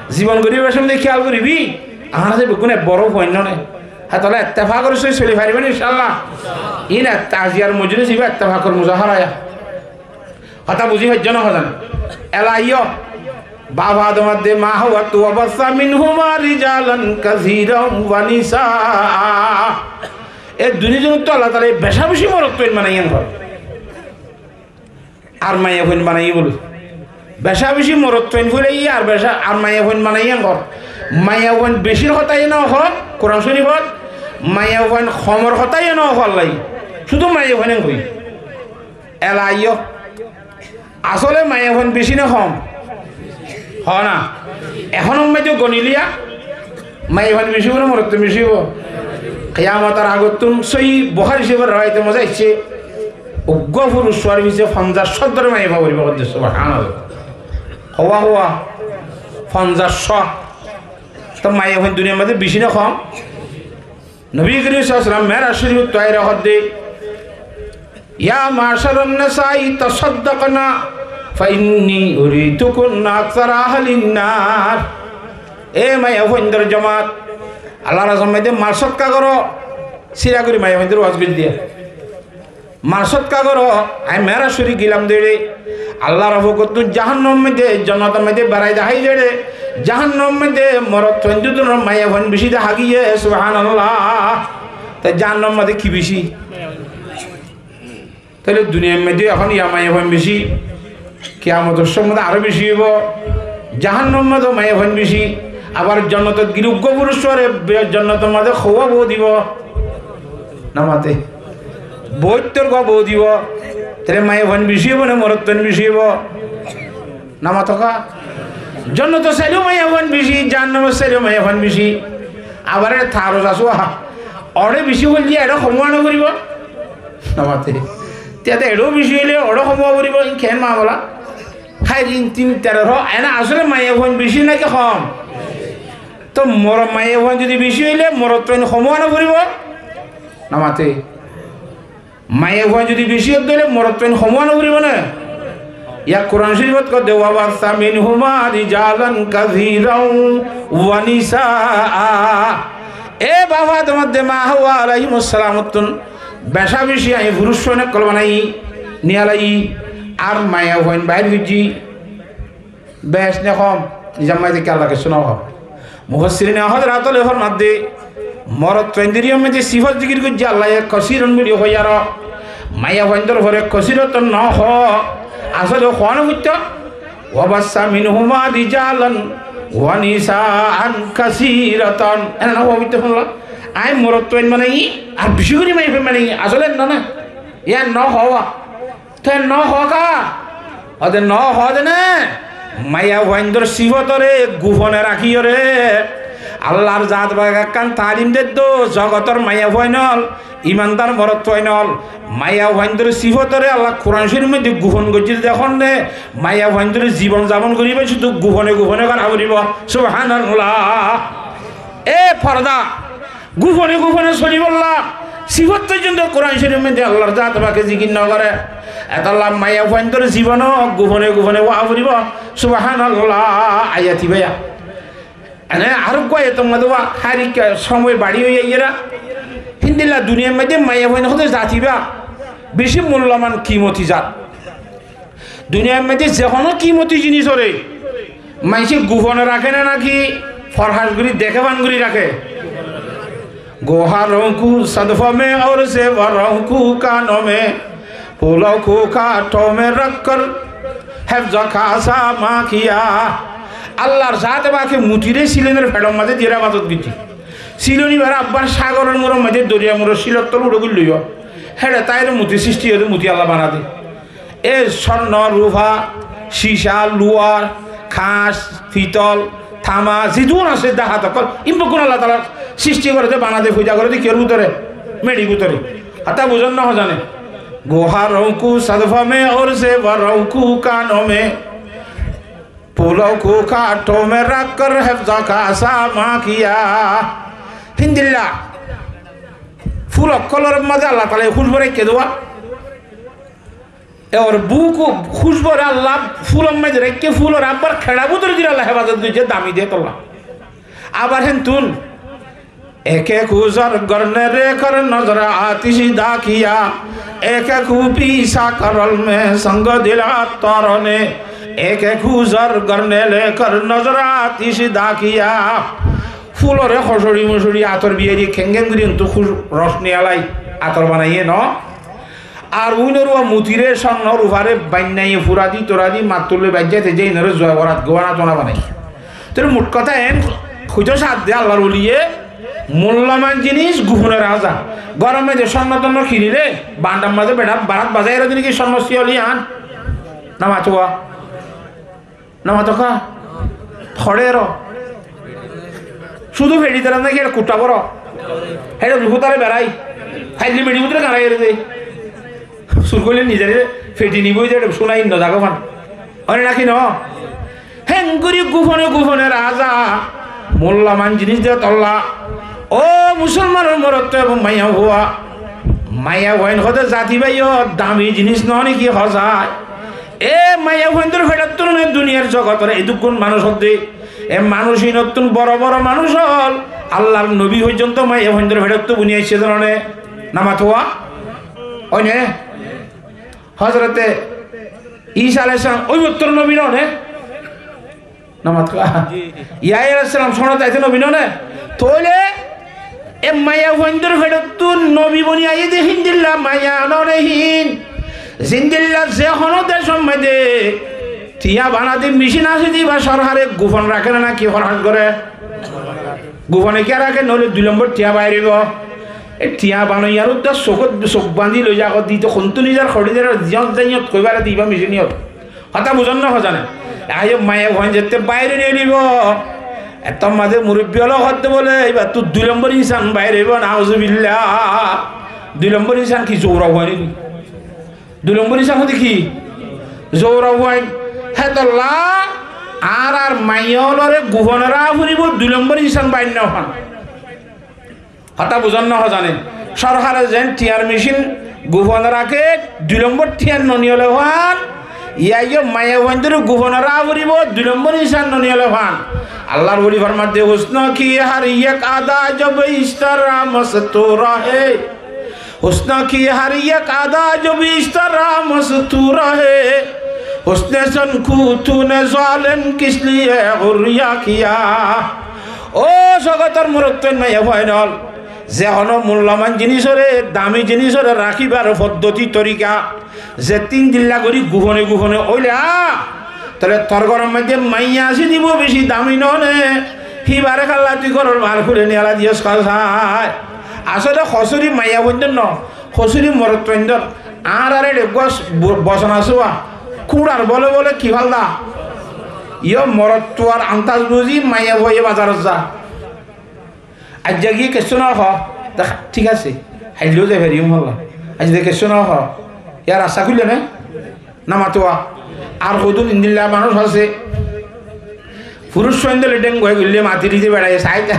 Zibon goribar somoi de kiyal goribi, añára ze beggún ek boro fuain no ne? Hétolla ettefak gori soli soli faribo ni inshallah? Iín ek taziyar mojlis, iba ettefakor muzahara ya. Hotá buzi faijjo no hozan? Ela aiyó. Baf Adam adde ma Hawa, "Wa bassa minhuma rijalan kasiran wa nisaa." E duni zonottú Allah taala beca beci morotfuain banaiye en hor. Ar maiyafuain banaiye buli. Beca beci morotfuain fuilaiye ar beca, ar maiyafuain banaiye en hor. Maiyafuain becir hotá ye no hó Kuran Corifot, maiyafuain homor hotá ye no hó Allaye. Cúdu maiyafuain en hoi. Ela aiyó. Asole maiyafuain beci né hom? Hó na. Ehón ommáide goniliya maiyafuain beci óibo né morotfuain beci óibo? Kiyamotor agottún sóiyi Buhári Córifor rewaiyotor maze aiccé, uggwá furusfuar fisé fonzaic cót dóre maiyafua foribó hoddé. Subhanallah. Howá howá? Fonzaic cót. Tó maiyafuain duniyar maze beci né hom? Nobi Korim sallallahu alaihi wasallam Me'raj Corifottú aiyóre hoódde, "Ya ma'sharan nisa'i tasaddaqna fa inni uritukunna aktsara ahlin nar." E maiyafuaindor jomat, Allar rastar maze mal sodka goró, sira gorí maiyafuaindor waz goijjé de. Mal sodka goró, añí Me'raj Corif giyílam de re, Allar fokkóttu jahannamor maze, jonnotor maze berai dahái de re, jahannamor maze morotfuain dúdunor maiyafuain beci dahá giyé, subhanallah. Te jahannamor maze ki beci? Tóile duniyar maze ehón ya maiyafuain beci, kiyamotor somot aró beci óibo, jahannamor maze maiyafuain beci, abar jonnotot gile uggwá furusfuare be-, jonnotor maze howá bou dibo. Namate. Boittor gua bou dibo. Tóile maiyafuain beci óibo né morotfuain beci óibo? Namato ká. Jonnotot sailé maiyafuain beci, jahannamot sailé maiyafuain beci. Abar ere tarus asé, ore beci óile ere hom ówa no foribo? Namate. Tiyate ere beci óile ore hom ówa foribo, in ken mamala? Háir in tin teror hó, ene asole maiyafuain beci naki hom? Tó moro-, maiyafuain zodi beci óile morotfuain hom ówa no foribo? Namate. Maiyafuain zodi beci óile morotfuain hom ówa no foribo né? Yá Kuran Corifot hoódde, "Wa bassa minhuma rijalan kasiran wa nisaa." E baf Adam adde ma Hawa alaihimus salamottún beca beci añí furusfuain ókkol banaiyí, niyalaiyí, ar maiyafuain bair goijjí. Beci né hom? Nizam maze ki Allah kessú no hó? Mufassirine hozrot ókkole formadde, morotfuaindor maze sifot zikir goijjé Allaye kasiran buli hoi aro, maiyafuaindor fore kasiratun no hó, asole hó no foitto, "Wa bassa minhuma rijalan wa nisaan kasiratan." Ene no hó foitto fúnla? Añí morotfuain banaiyí, ar beci gorí maiyafuain banaiyí, asole no na? Yá no hó wa? Te no hó ká? Ode no hó de né? Maiyafuaindor sifotore gufone rakíyore Allar zat pake ekkán talim deddo, zogotor maiyafuain ól, imandar morotfuain ól, maiyafuaindor sifotore Allah Kuran Corif maze gufon goijjé de honne, maiyafuaindor zibon zabon goribar cúdu gufone gufone gora foribo. Subhanallah. E porda, gufone gufone solibolla, Sifot foijjonto Kuran Corifor modde Allar zate pake zikir no gore. Etolla maiyafuaindor zibon o gufone gufone wá foribo. Subhanallah, aiyat ibá. Ene ar uggwá aiyat or modde wá, har ikka somoi bari ói aiyér. Híndilla duniyair modde maiyafuain hoó de zat ibá beci mulloman, kimoti zat. Duniyair modde ze hono kimoti jinis ore maincé gufone raké né, naki forhas gorí, deké fán gorí raké? گوہروں کو صدفوں میں اور زیوروں کو کانوں میں، پھولوں کو کانٹوں میں رکھ کر حفظ خاصا ماں کیا۔ Allar zate pake mutiré silonor feçor mazé diyóre hefazot goijjé. Silon ibáre abbar sagoror muúror mazé, doriyar muúror silor tole uçí goillé yó, héçe táire muti sristi óiye de, muti Alla banade. E sorno, rufa, cica, luwar, kañc, fitol, tama, zedún asé dahát ókkol, ín beggún Alla taala sristi goré de, bana de, foida goré de, kiyór bútore? Meçir bútore. Hotá buzón né no zane? گوہروں کو صدفوں میں اور زیوروں کو کانوں میں، پھولوں کو کانٹوں میں رکھ کر حفظ خاصا ماں کیا۔ Híndilla ful ókkolor mazé Alla taala e kúcbu raikké de. Ebar búk kúcbure Alla fúlor mazé raikké, fúlore abbar keçá bútore diyóre Alla hefazot goijjé, dami de tolla. Abar héntun، ایک ایک عذر گر نے لے کر نذر آتش‌داں کیا، ایک ایک پیسا کرل میں سنگ دل عطاروں نے، ایک ایک عذر گر نے لے کر نذر آتش‌داں کیا۔ Fúlore hocori mocori, ator biyari, kengeng gorí entú ros niyalai ator banaiyé no? Ar uinor uwa mutiré, sorno rufare bainnaiyé, furadi toradi, mattulle baijjate ze inore zuwa gorat guwana tona banai. Tóile mut hotá en hoitó sádde Allar woliye, mulloman jinis gufone raza. Góror mazé sorno torno kinile bandar mazé beça barat bazai ero dine ki sorno siyoli an? Na matuwa? Na matoka? Hoçé ero? Cúdu feçi dela naki ero kuththá boro? Héçe rufutare berai. Haille meçi bútore garai ero de. Sur goille nizere feçi nibo de, ero cúnai no zago fan. Óne naki no? Héngori gufone gufone raza. Mulloman jinis de tolla. Ó musolmanor morot ebong maiyafua. Maiyafuain hoó de zat ibá yó dami jinis no niki hosai? E maiyafuaindor feçottún ne duniyar zogotor edukkún manúic ódde, e manúic inottún boro boro manúic ól, Allar nobi foijjonto maiyafuaindor feçottú buni aiccé de no né? Na matuwa? Ói né? Hozrote Isa alaihissalam ói bottor nobi no né? Na matuwa? Yahya alaihissalam sonot aite nobi no né? Tóile e maiyafuaindor feçottún nobi boni aiyé de híndilla maiya no né hín? Zendilla ze hono decor mazé tiañ banade micin asé de, ibá sorkare gufon raké né naki forhas goré? Gufone kiyá raké? Noóile dui lombor tiañ bair óibo. E tiañ banoiyar uddá sokót, sok bañdí loi zagói de, hontú nizar hoçé zar ziyót zaiyót hoibáre de ibá micin iyót. Hotá buzón né no zane? Aiyó maiyafuain zette bair ói nibo, ettór mazé murubbi ókkole hoó de bóle, ibáttu dui lombor insan bair óibo, nauzubillah. Dui lombor insan ki, zourafuain óibo. Dui lombor insan hoó de ki? Zourafuain. Hétolla añárar maiya ókkolore gufone raká foribo, dui lombor insan bair no óibo. Hotá buzón né no zane? Sorkare zen tiañr micin gufone raké, dui lombor tiañ no niyóle fán, yá yó maiyafuaindóre gufone raká foribo, dui lombor insan no niyóle fán. Allar woli formadde, حسن کی ہر یک ادا جو بیشتر مستور ہے، حسن کی ہر یک ادا جو بیشتر مستور ہے، حسن چن کو تو نے ظالم کس لیے عریا کیا۔ Ó zogotor morotfuain maiyafuain ól, ze hono mulloman jinisore, dami jinisore rakíbar foddoti torika, ze tin dilla gorí gufone gufone óile, tóile tor góror mazé maiya asé de ibá beci dami no né? Híbare kalla tui góror bar gorí niyala diyos hosai? Asóle hosúri maiyafuaindór no, hosúri morotfuaindór. Añárar eçe uggúa bo-, bosón asé wa, kúñçar bóle bóle ki fal da? Yó morotfuar antas buzí maiyafuaye bazarot za. Aijja giyé kessú no hoó, dek, thík asé, hailló zai fariyum holla. Aijja de kessú no hoó, yá rasta kúille né? Na matuwa? Ar hodún endilla manúic asé, furuc fuain dóilla dhéng goillé mati dite beçaiye saái de,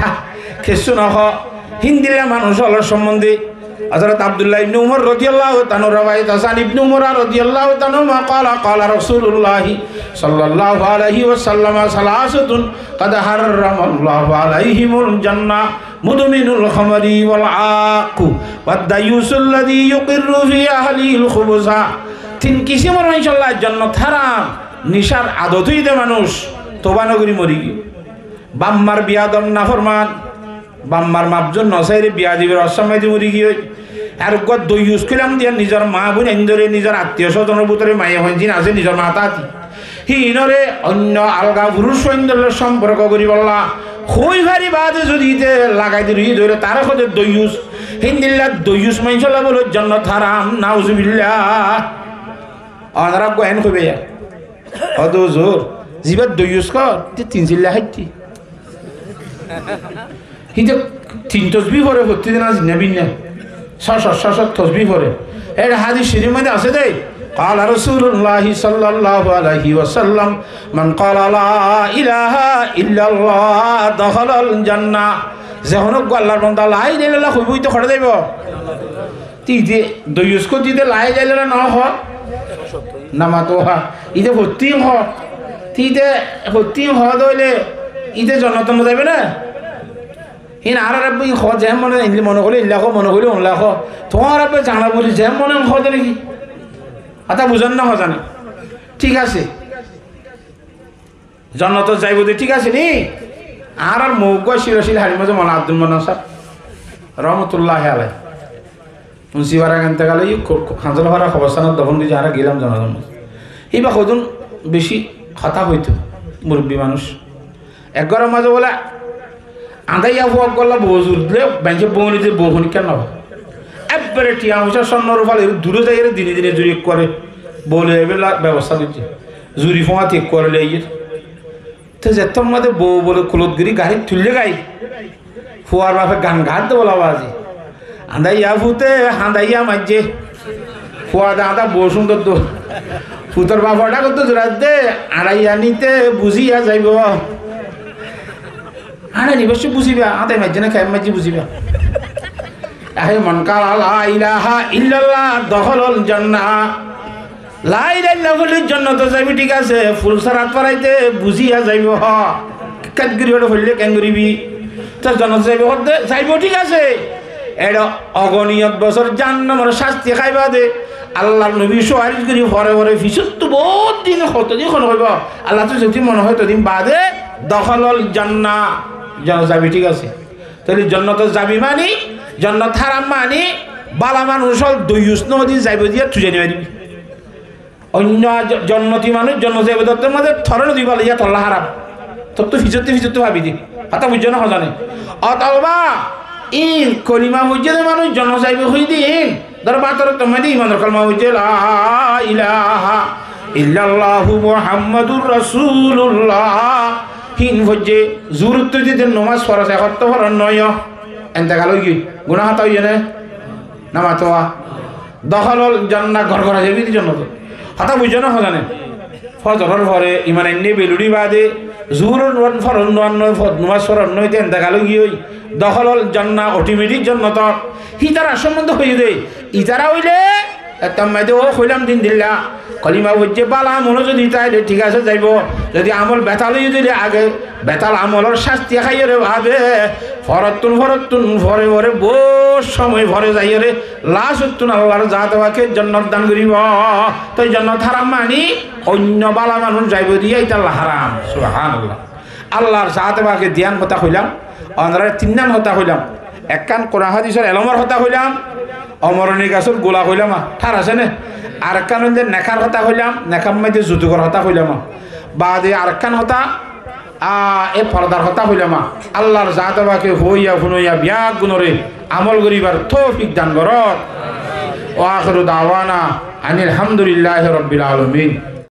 kessú no hoó. Héndilla manúic ókkolor sombonde Hazrat Abdullah ibn Umar rodiyallahu ta'ala anhu rewayat asé, an Ibn Umar rodiyallahu ta'ala anhuma qala, qala Rasulullah sallallahu alaihi wasallam, salasatun qad harramallahu alaihimul jannah, mudminul khamri wal aqu, wad dayyusul ladhi yuqirru fi ahlihil khubusa. Tin kisimor manúicolla jonnot háram, nicár adot óiye dé manúic, toba no gorí mori giyé. Baf mar biyadob naforman, baf mar maf zon no saiyóre biyadibi rossammáidi mori giyói. Ar uggwá doiyus hoilam diya nizor maa boin aindóre, nizor attiyo sozonor bútore maiyafuain zin asé nizor matáti. Híinore oinno alga furus fuaindór loi somporko goríbolla hoi fari baade zodi íte lagai di roi dóre, tare hoó de doiyus. Híndilla doiyus maincólla bóle jonnot háram, nauzubillah. Onora uggwá eén hoiba ya. Ó de huzur, zibá doiyus hoór, íte tin silla háitte. Híte tin tosbí fore, fottí din azinnabinna. Só cót, só cót tosbí fore. Eçé hádis corif maze asé dé, qala Rasulullah sallallahu alaihi wasallam, man qala la ilaha illallah dakhalal jannah. Ze honó uggwá Allar banda la ilaha illallah hoibo, íte hoçé zaibo? Te íte doiyus hoódde íte la ilaha illallah no hoó? No mato. Íte fottí hoó. Te íte fottí hoó de óile íte jonnotot no zaibo né? Híin añárar abba ín hoó, zeén mone, ín mone hoilé ílla hoó, mone hoilé ónlla hoó. Tuáñr abba zana buli zeén mone hoó de né ki? Hotá buzón né, hoó zane? Thík asé. Jonnotot zaibo de thík asé ni? Añárar mouggúa cíl asíl haçir mazé Moulana Abdul Mannan sáb, rahmatullahi alaih. Unsi fara entekal óiye, Hanzol fara kobostánot dofon goijjé, añára giyílam jonnotot. Íba hodún bicí hotá hoitó, murubbi manúic. Ek góror mazé bóle añdáiya fua uggúalla bou zur dile, maincé bou nide, bou honíkka no fai. Ekbare thiañ foicá, sonnor ufal, ere dure zaiyóre dine dine zuri ekkuare bou loi aibálla bebosta goijjé. Zuri fúañti ekkuare loi aiyér. Te zettót mazé bou bóle kulot gorí garit tuillé gái, fuar bafe gan gaádde bóla bazi. Añdáiya fute hañdáiya maijjé. Fua de añdá bou cúndor dóu. Futor bafe dhákottú zuradde, añdáiya nite buzíya zaibo. Añára ni bocce buzíba, añára maijjé né kiyá maijjé buzíba. Ahe man qala la ilaha illallah dakhalal jannah. La ilaha illallah foille jonnotot zaibo, thík asé, ful sarat foraite buzíya zaibo, hó. Kát gorí óre foille keén goríbi? Te jonnotot zaibo hoódde, zaibo, thík asé. Eçé ogoniyot bosór jahannamor cásti háiba de. Allar nobi suwaric gorí fore fore fisóttu bout din, hotodin hon hoibo? Allah ttu zedin mone hoó todin baade, dakhalal jannah, jonnot zaibi, thík asé. Tóile jonnotot zaibi mani, jonnot háram mani, bála manúic ól doiyus no ódi zaibo diya tui zani faribi. Oinno jo-, jonnoti manúic jonnot zaibo de, tor mazé toré no diba laiya tolla háram. Tottú fisóttu fisóttu fabi de. Hotá buijjó né, hoó zane? Otoba ín kolima foijjé de manúic jonnot zaibo hoiyé de ín. Dóro, bátoror tolla de imanor kolima foijjé, la ilaha illallahu Muhammadur Rasulullah. Híin foijjé, zuhur ottú de nomas foros, ek ottó foros noó. Entekal ói giyói. Guná hotá óiye né? No mato. Dakhalal jannah, gór gór zaibi de jonnotot. Hotá buijjó né, hoó zane? Fozoror fore iman ainné beluri baade, zuhuror foros noó, fo-, nomas foros noó, te entekal ói giyói. Dakhalal jannah, otometik jonnotot. Hítara sombonde hoiyé de, ítara óile, ettór mazé ó hoilam din dilla, kolima foijjé, bála amol zodi táile thík asé zaibo, zodi amol betal óiye de óile age betal amolor cásti háiyore baade, forottún forottún fore fore bout somoi fore zaiyóre, lasottún Allar zate pake jonnot dan goríbo. Toi jonnot háram mani oinno bála manúic zaibo diya ítalla háram. Subhanallah. Allar zate pake diyan hotá hoilam, onorare tinnán hotá hoilam. Ekkán Kuran hádisor elomor hotá hoilam, omoroni gasór gula hoilam, thár asé né? Arekkán óilde nekar hotá hoilam, nekar maze zutugor hotá hoilam. Baade arekkán hotá, a, e fordar hotá hoilam. Allar zate pake hoiya funoiya beggúnore amol goríbar toufik dan goró. Wa akhiru dawana anil hamdulillahi rabbil alamin.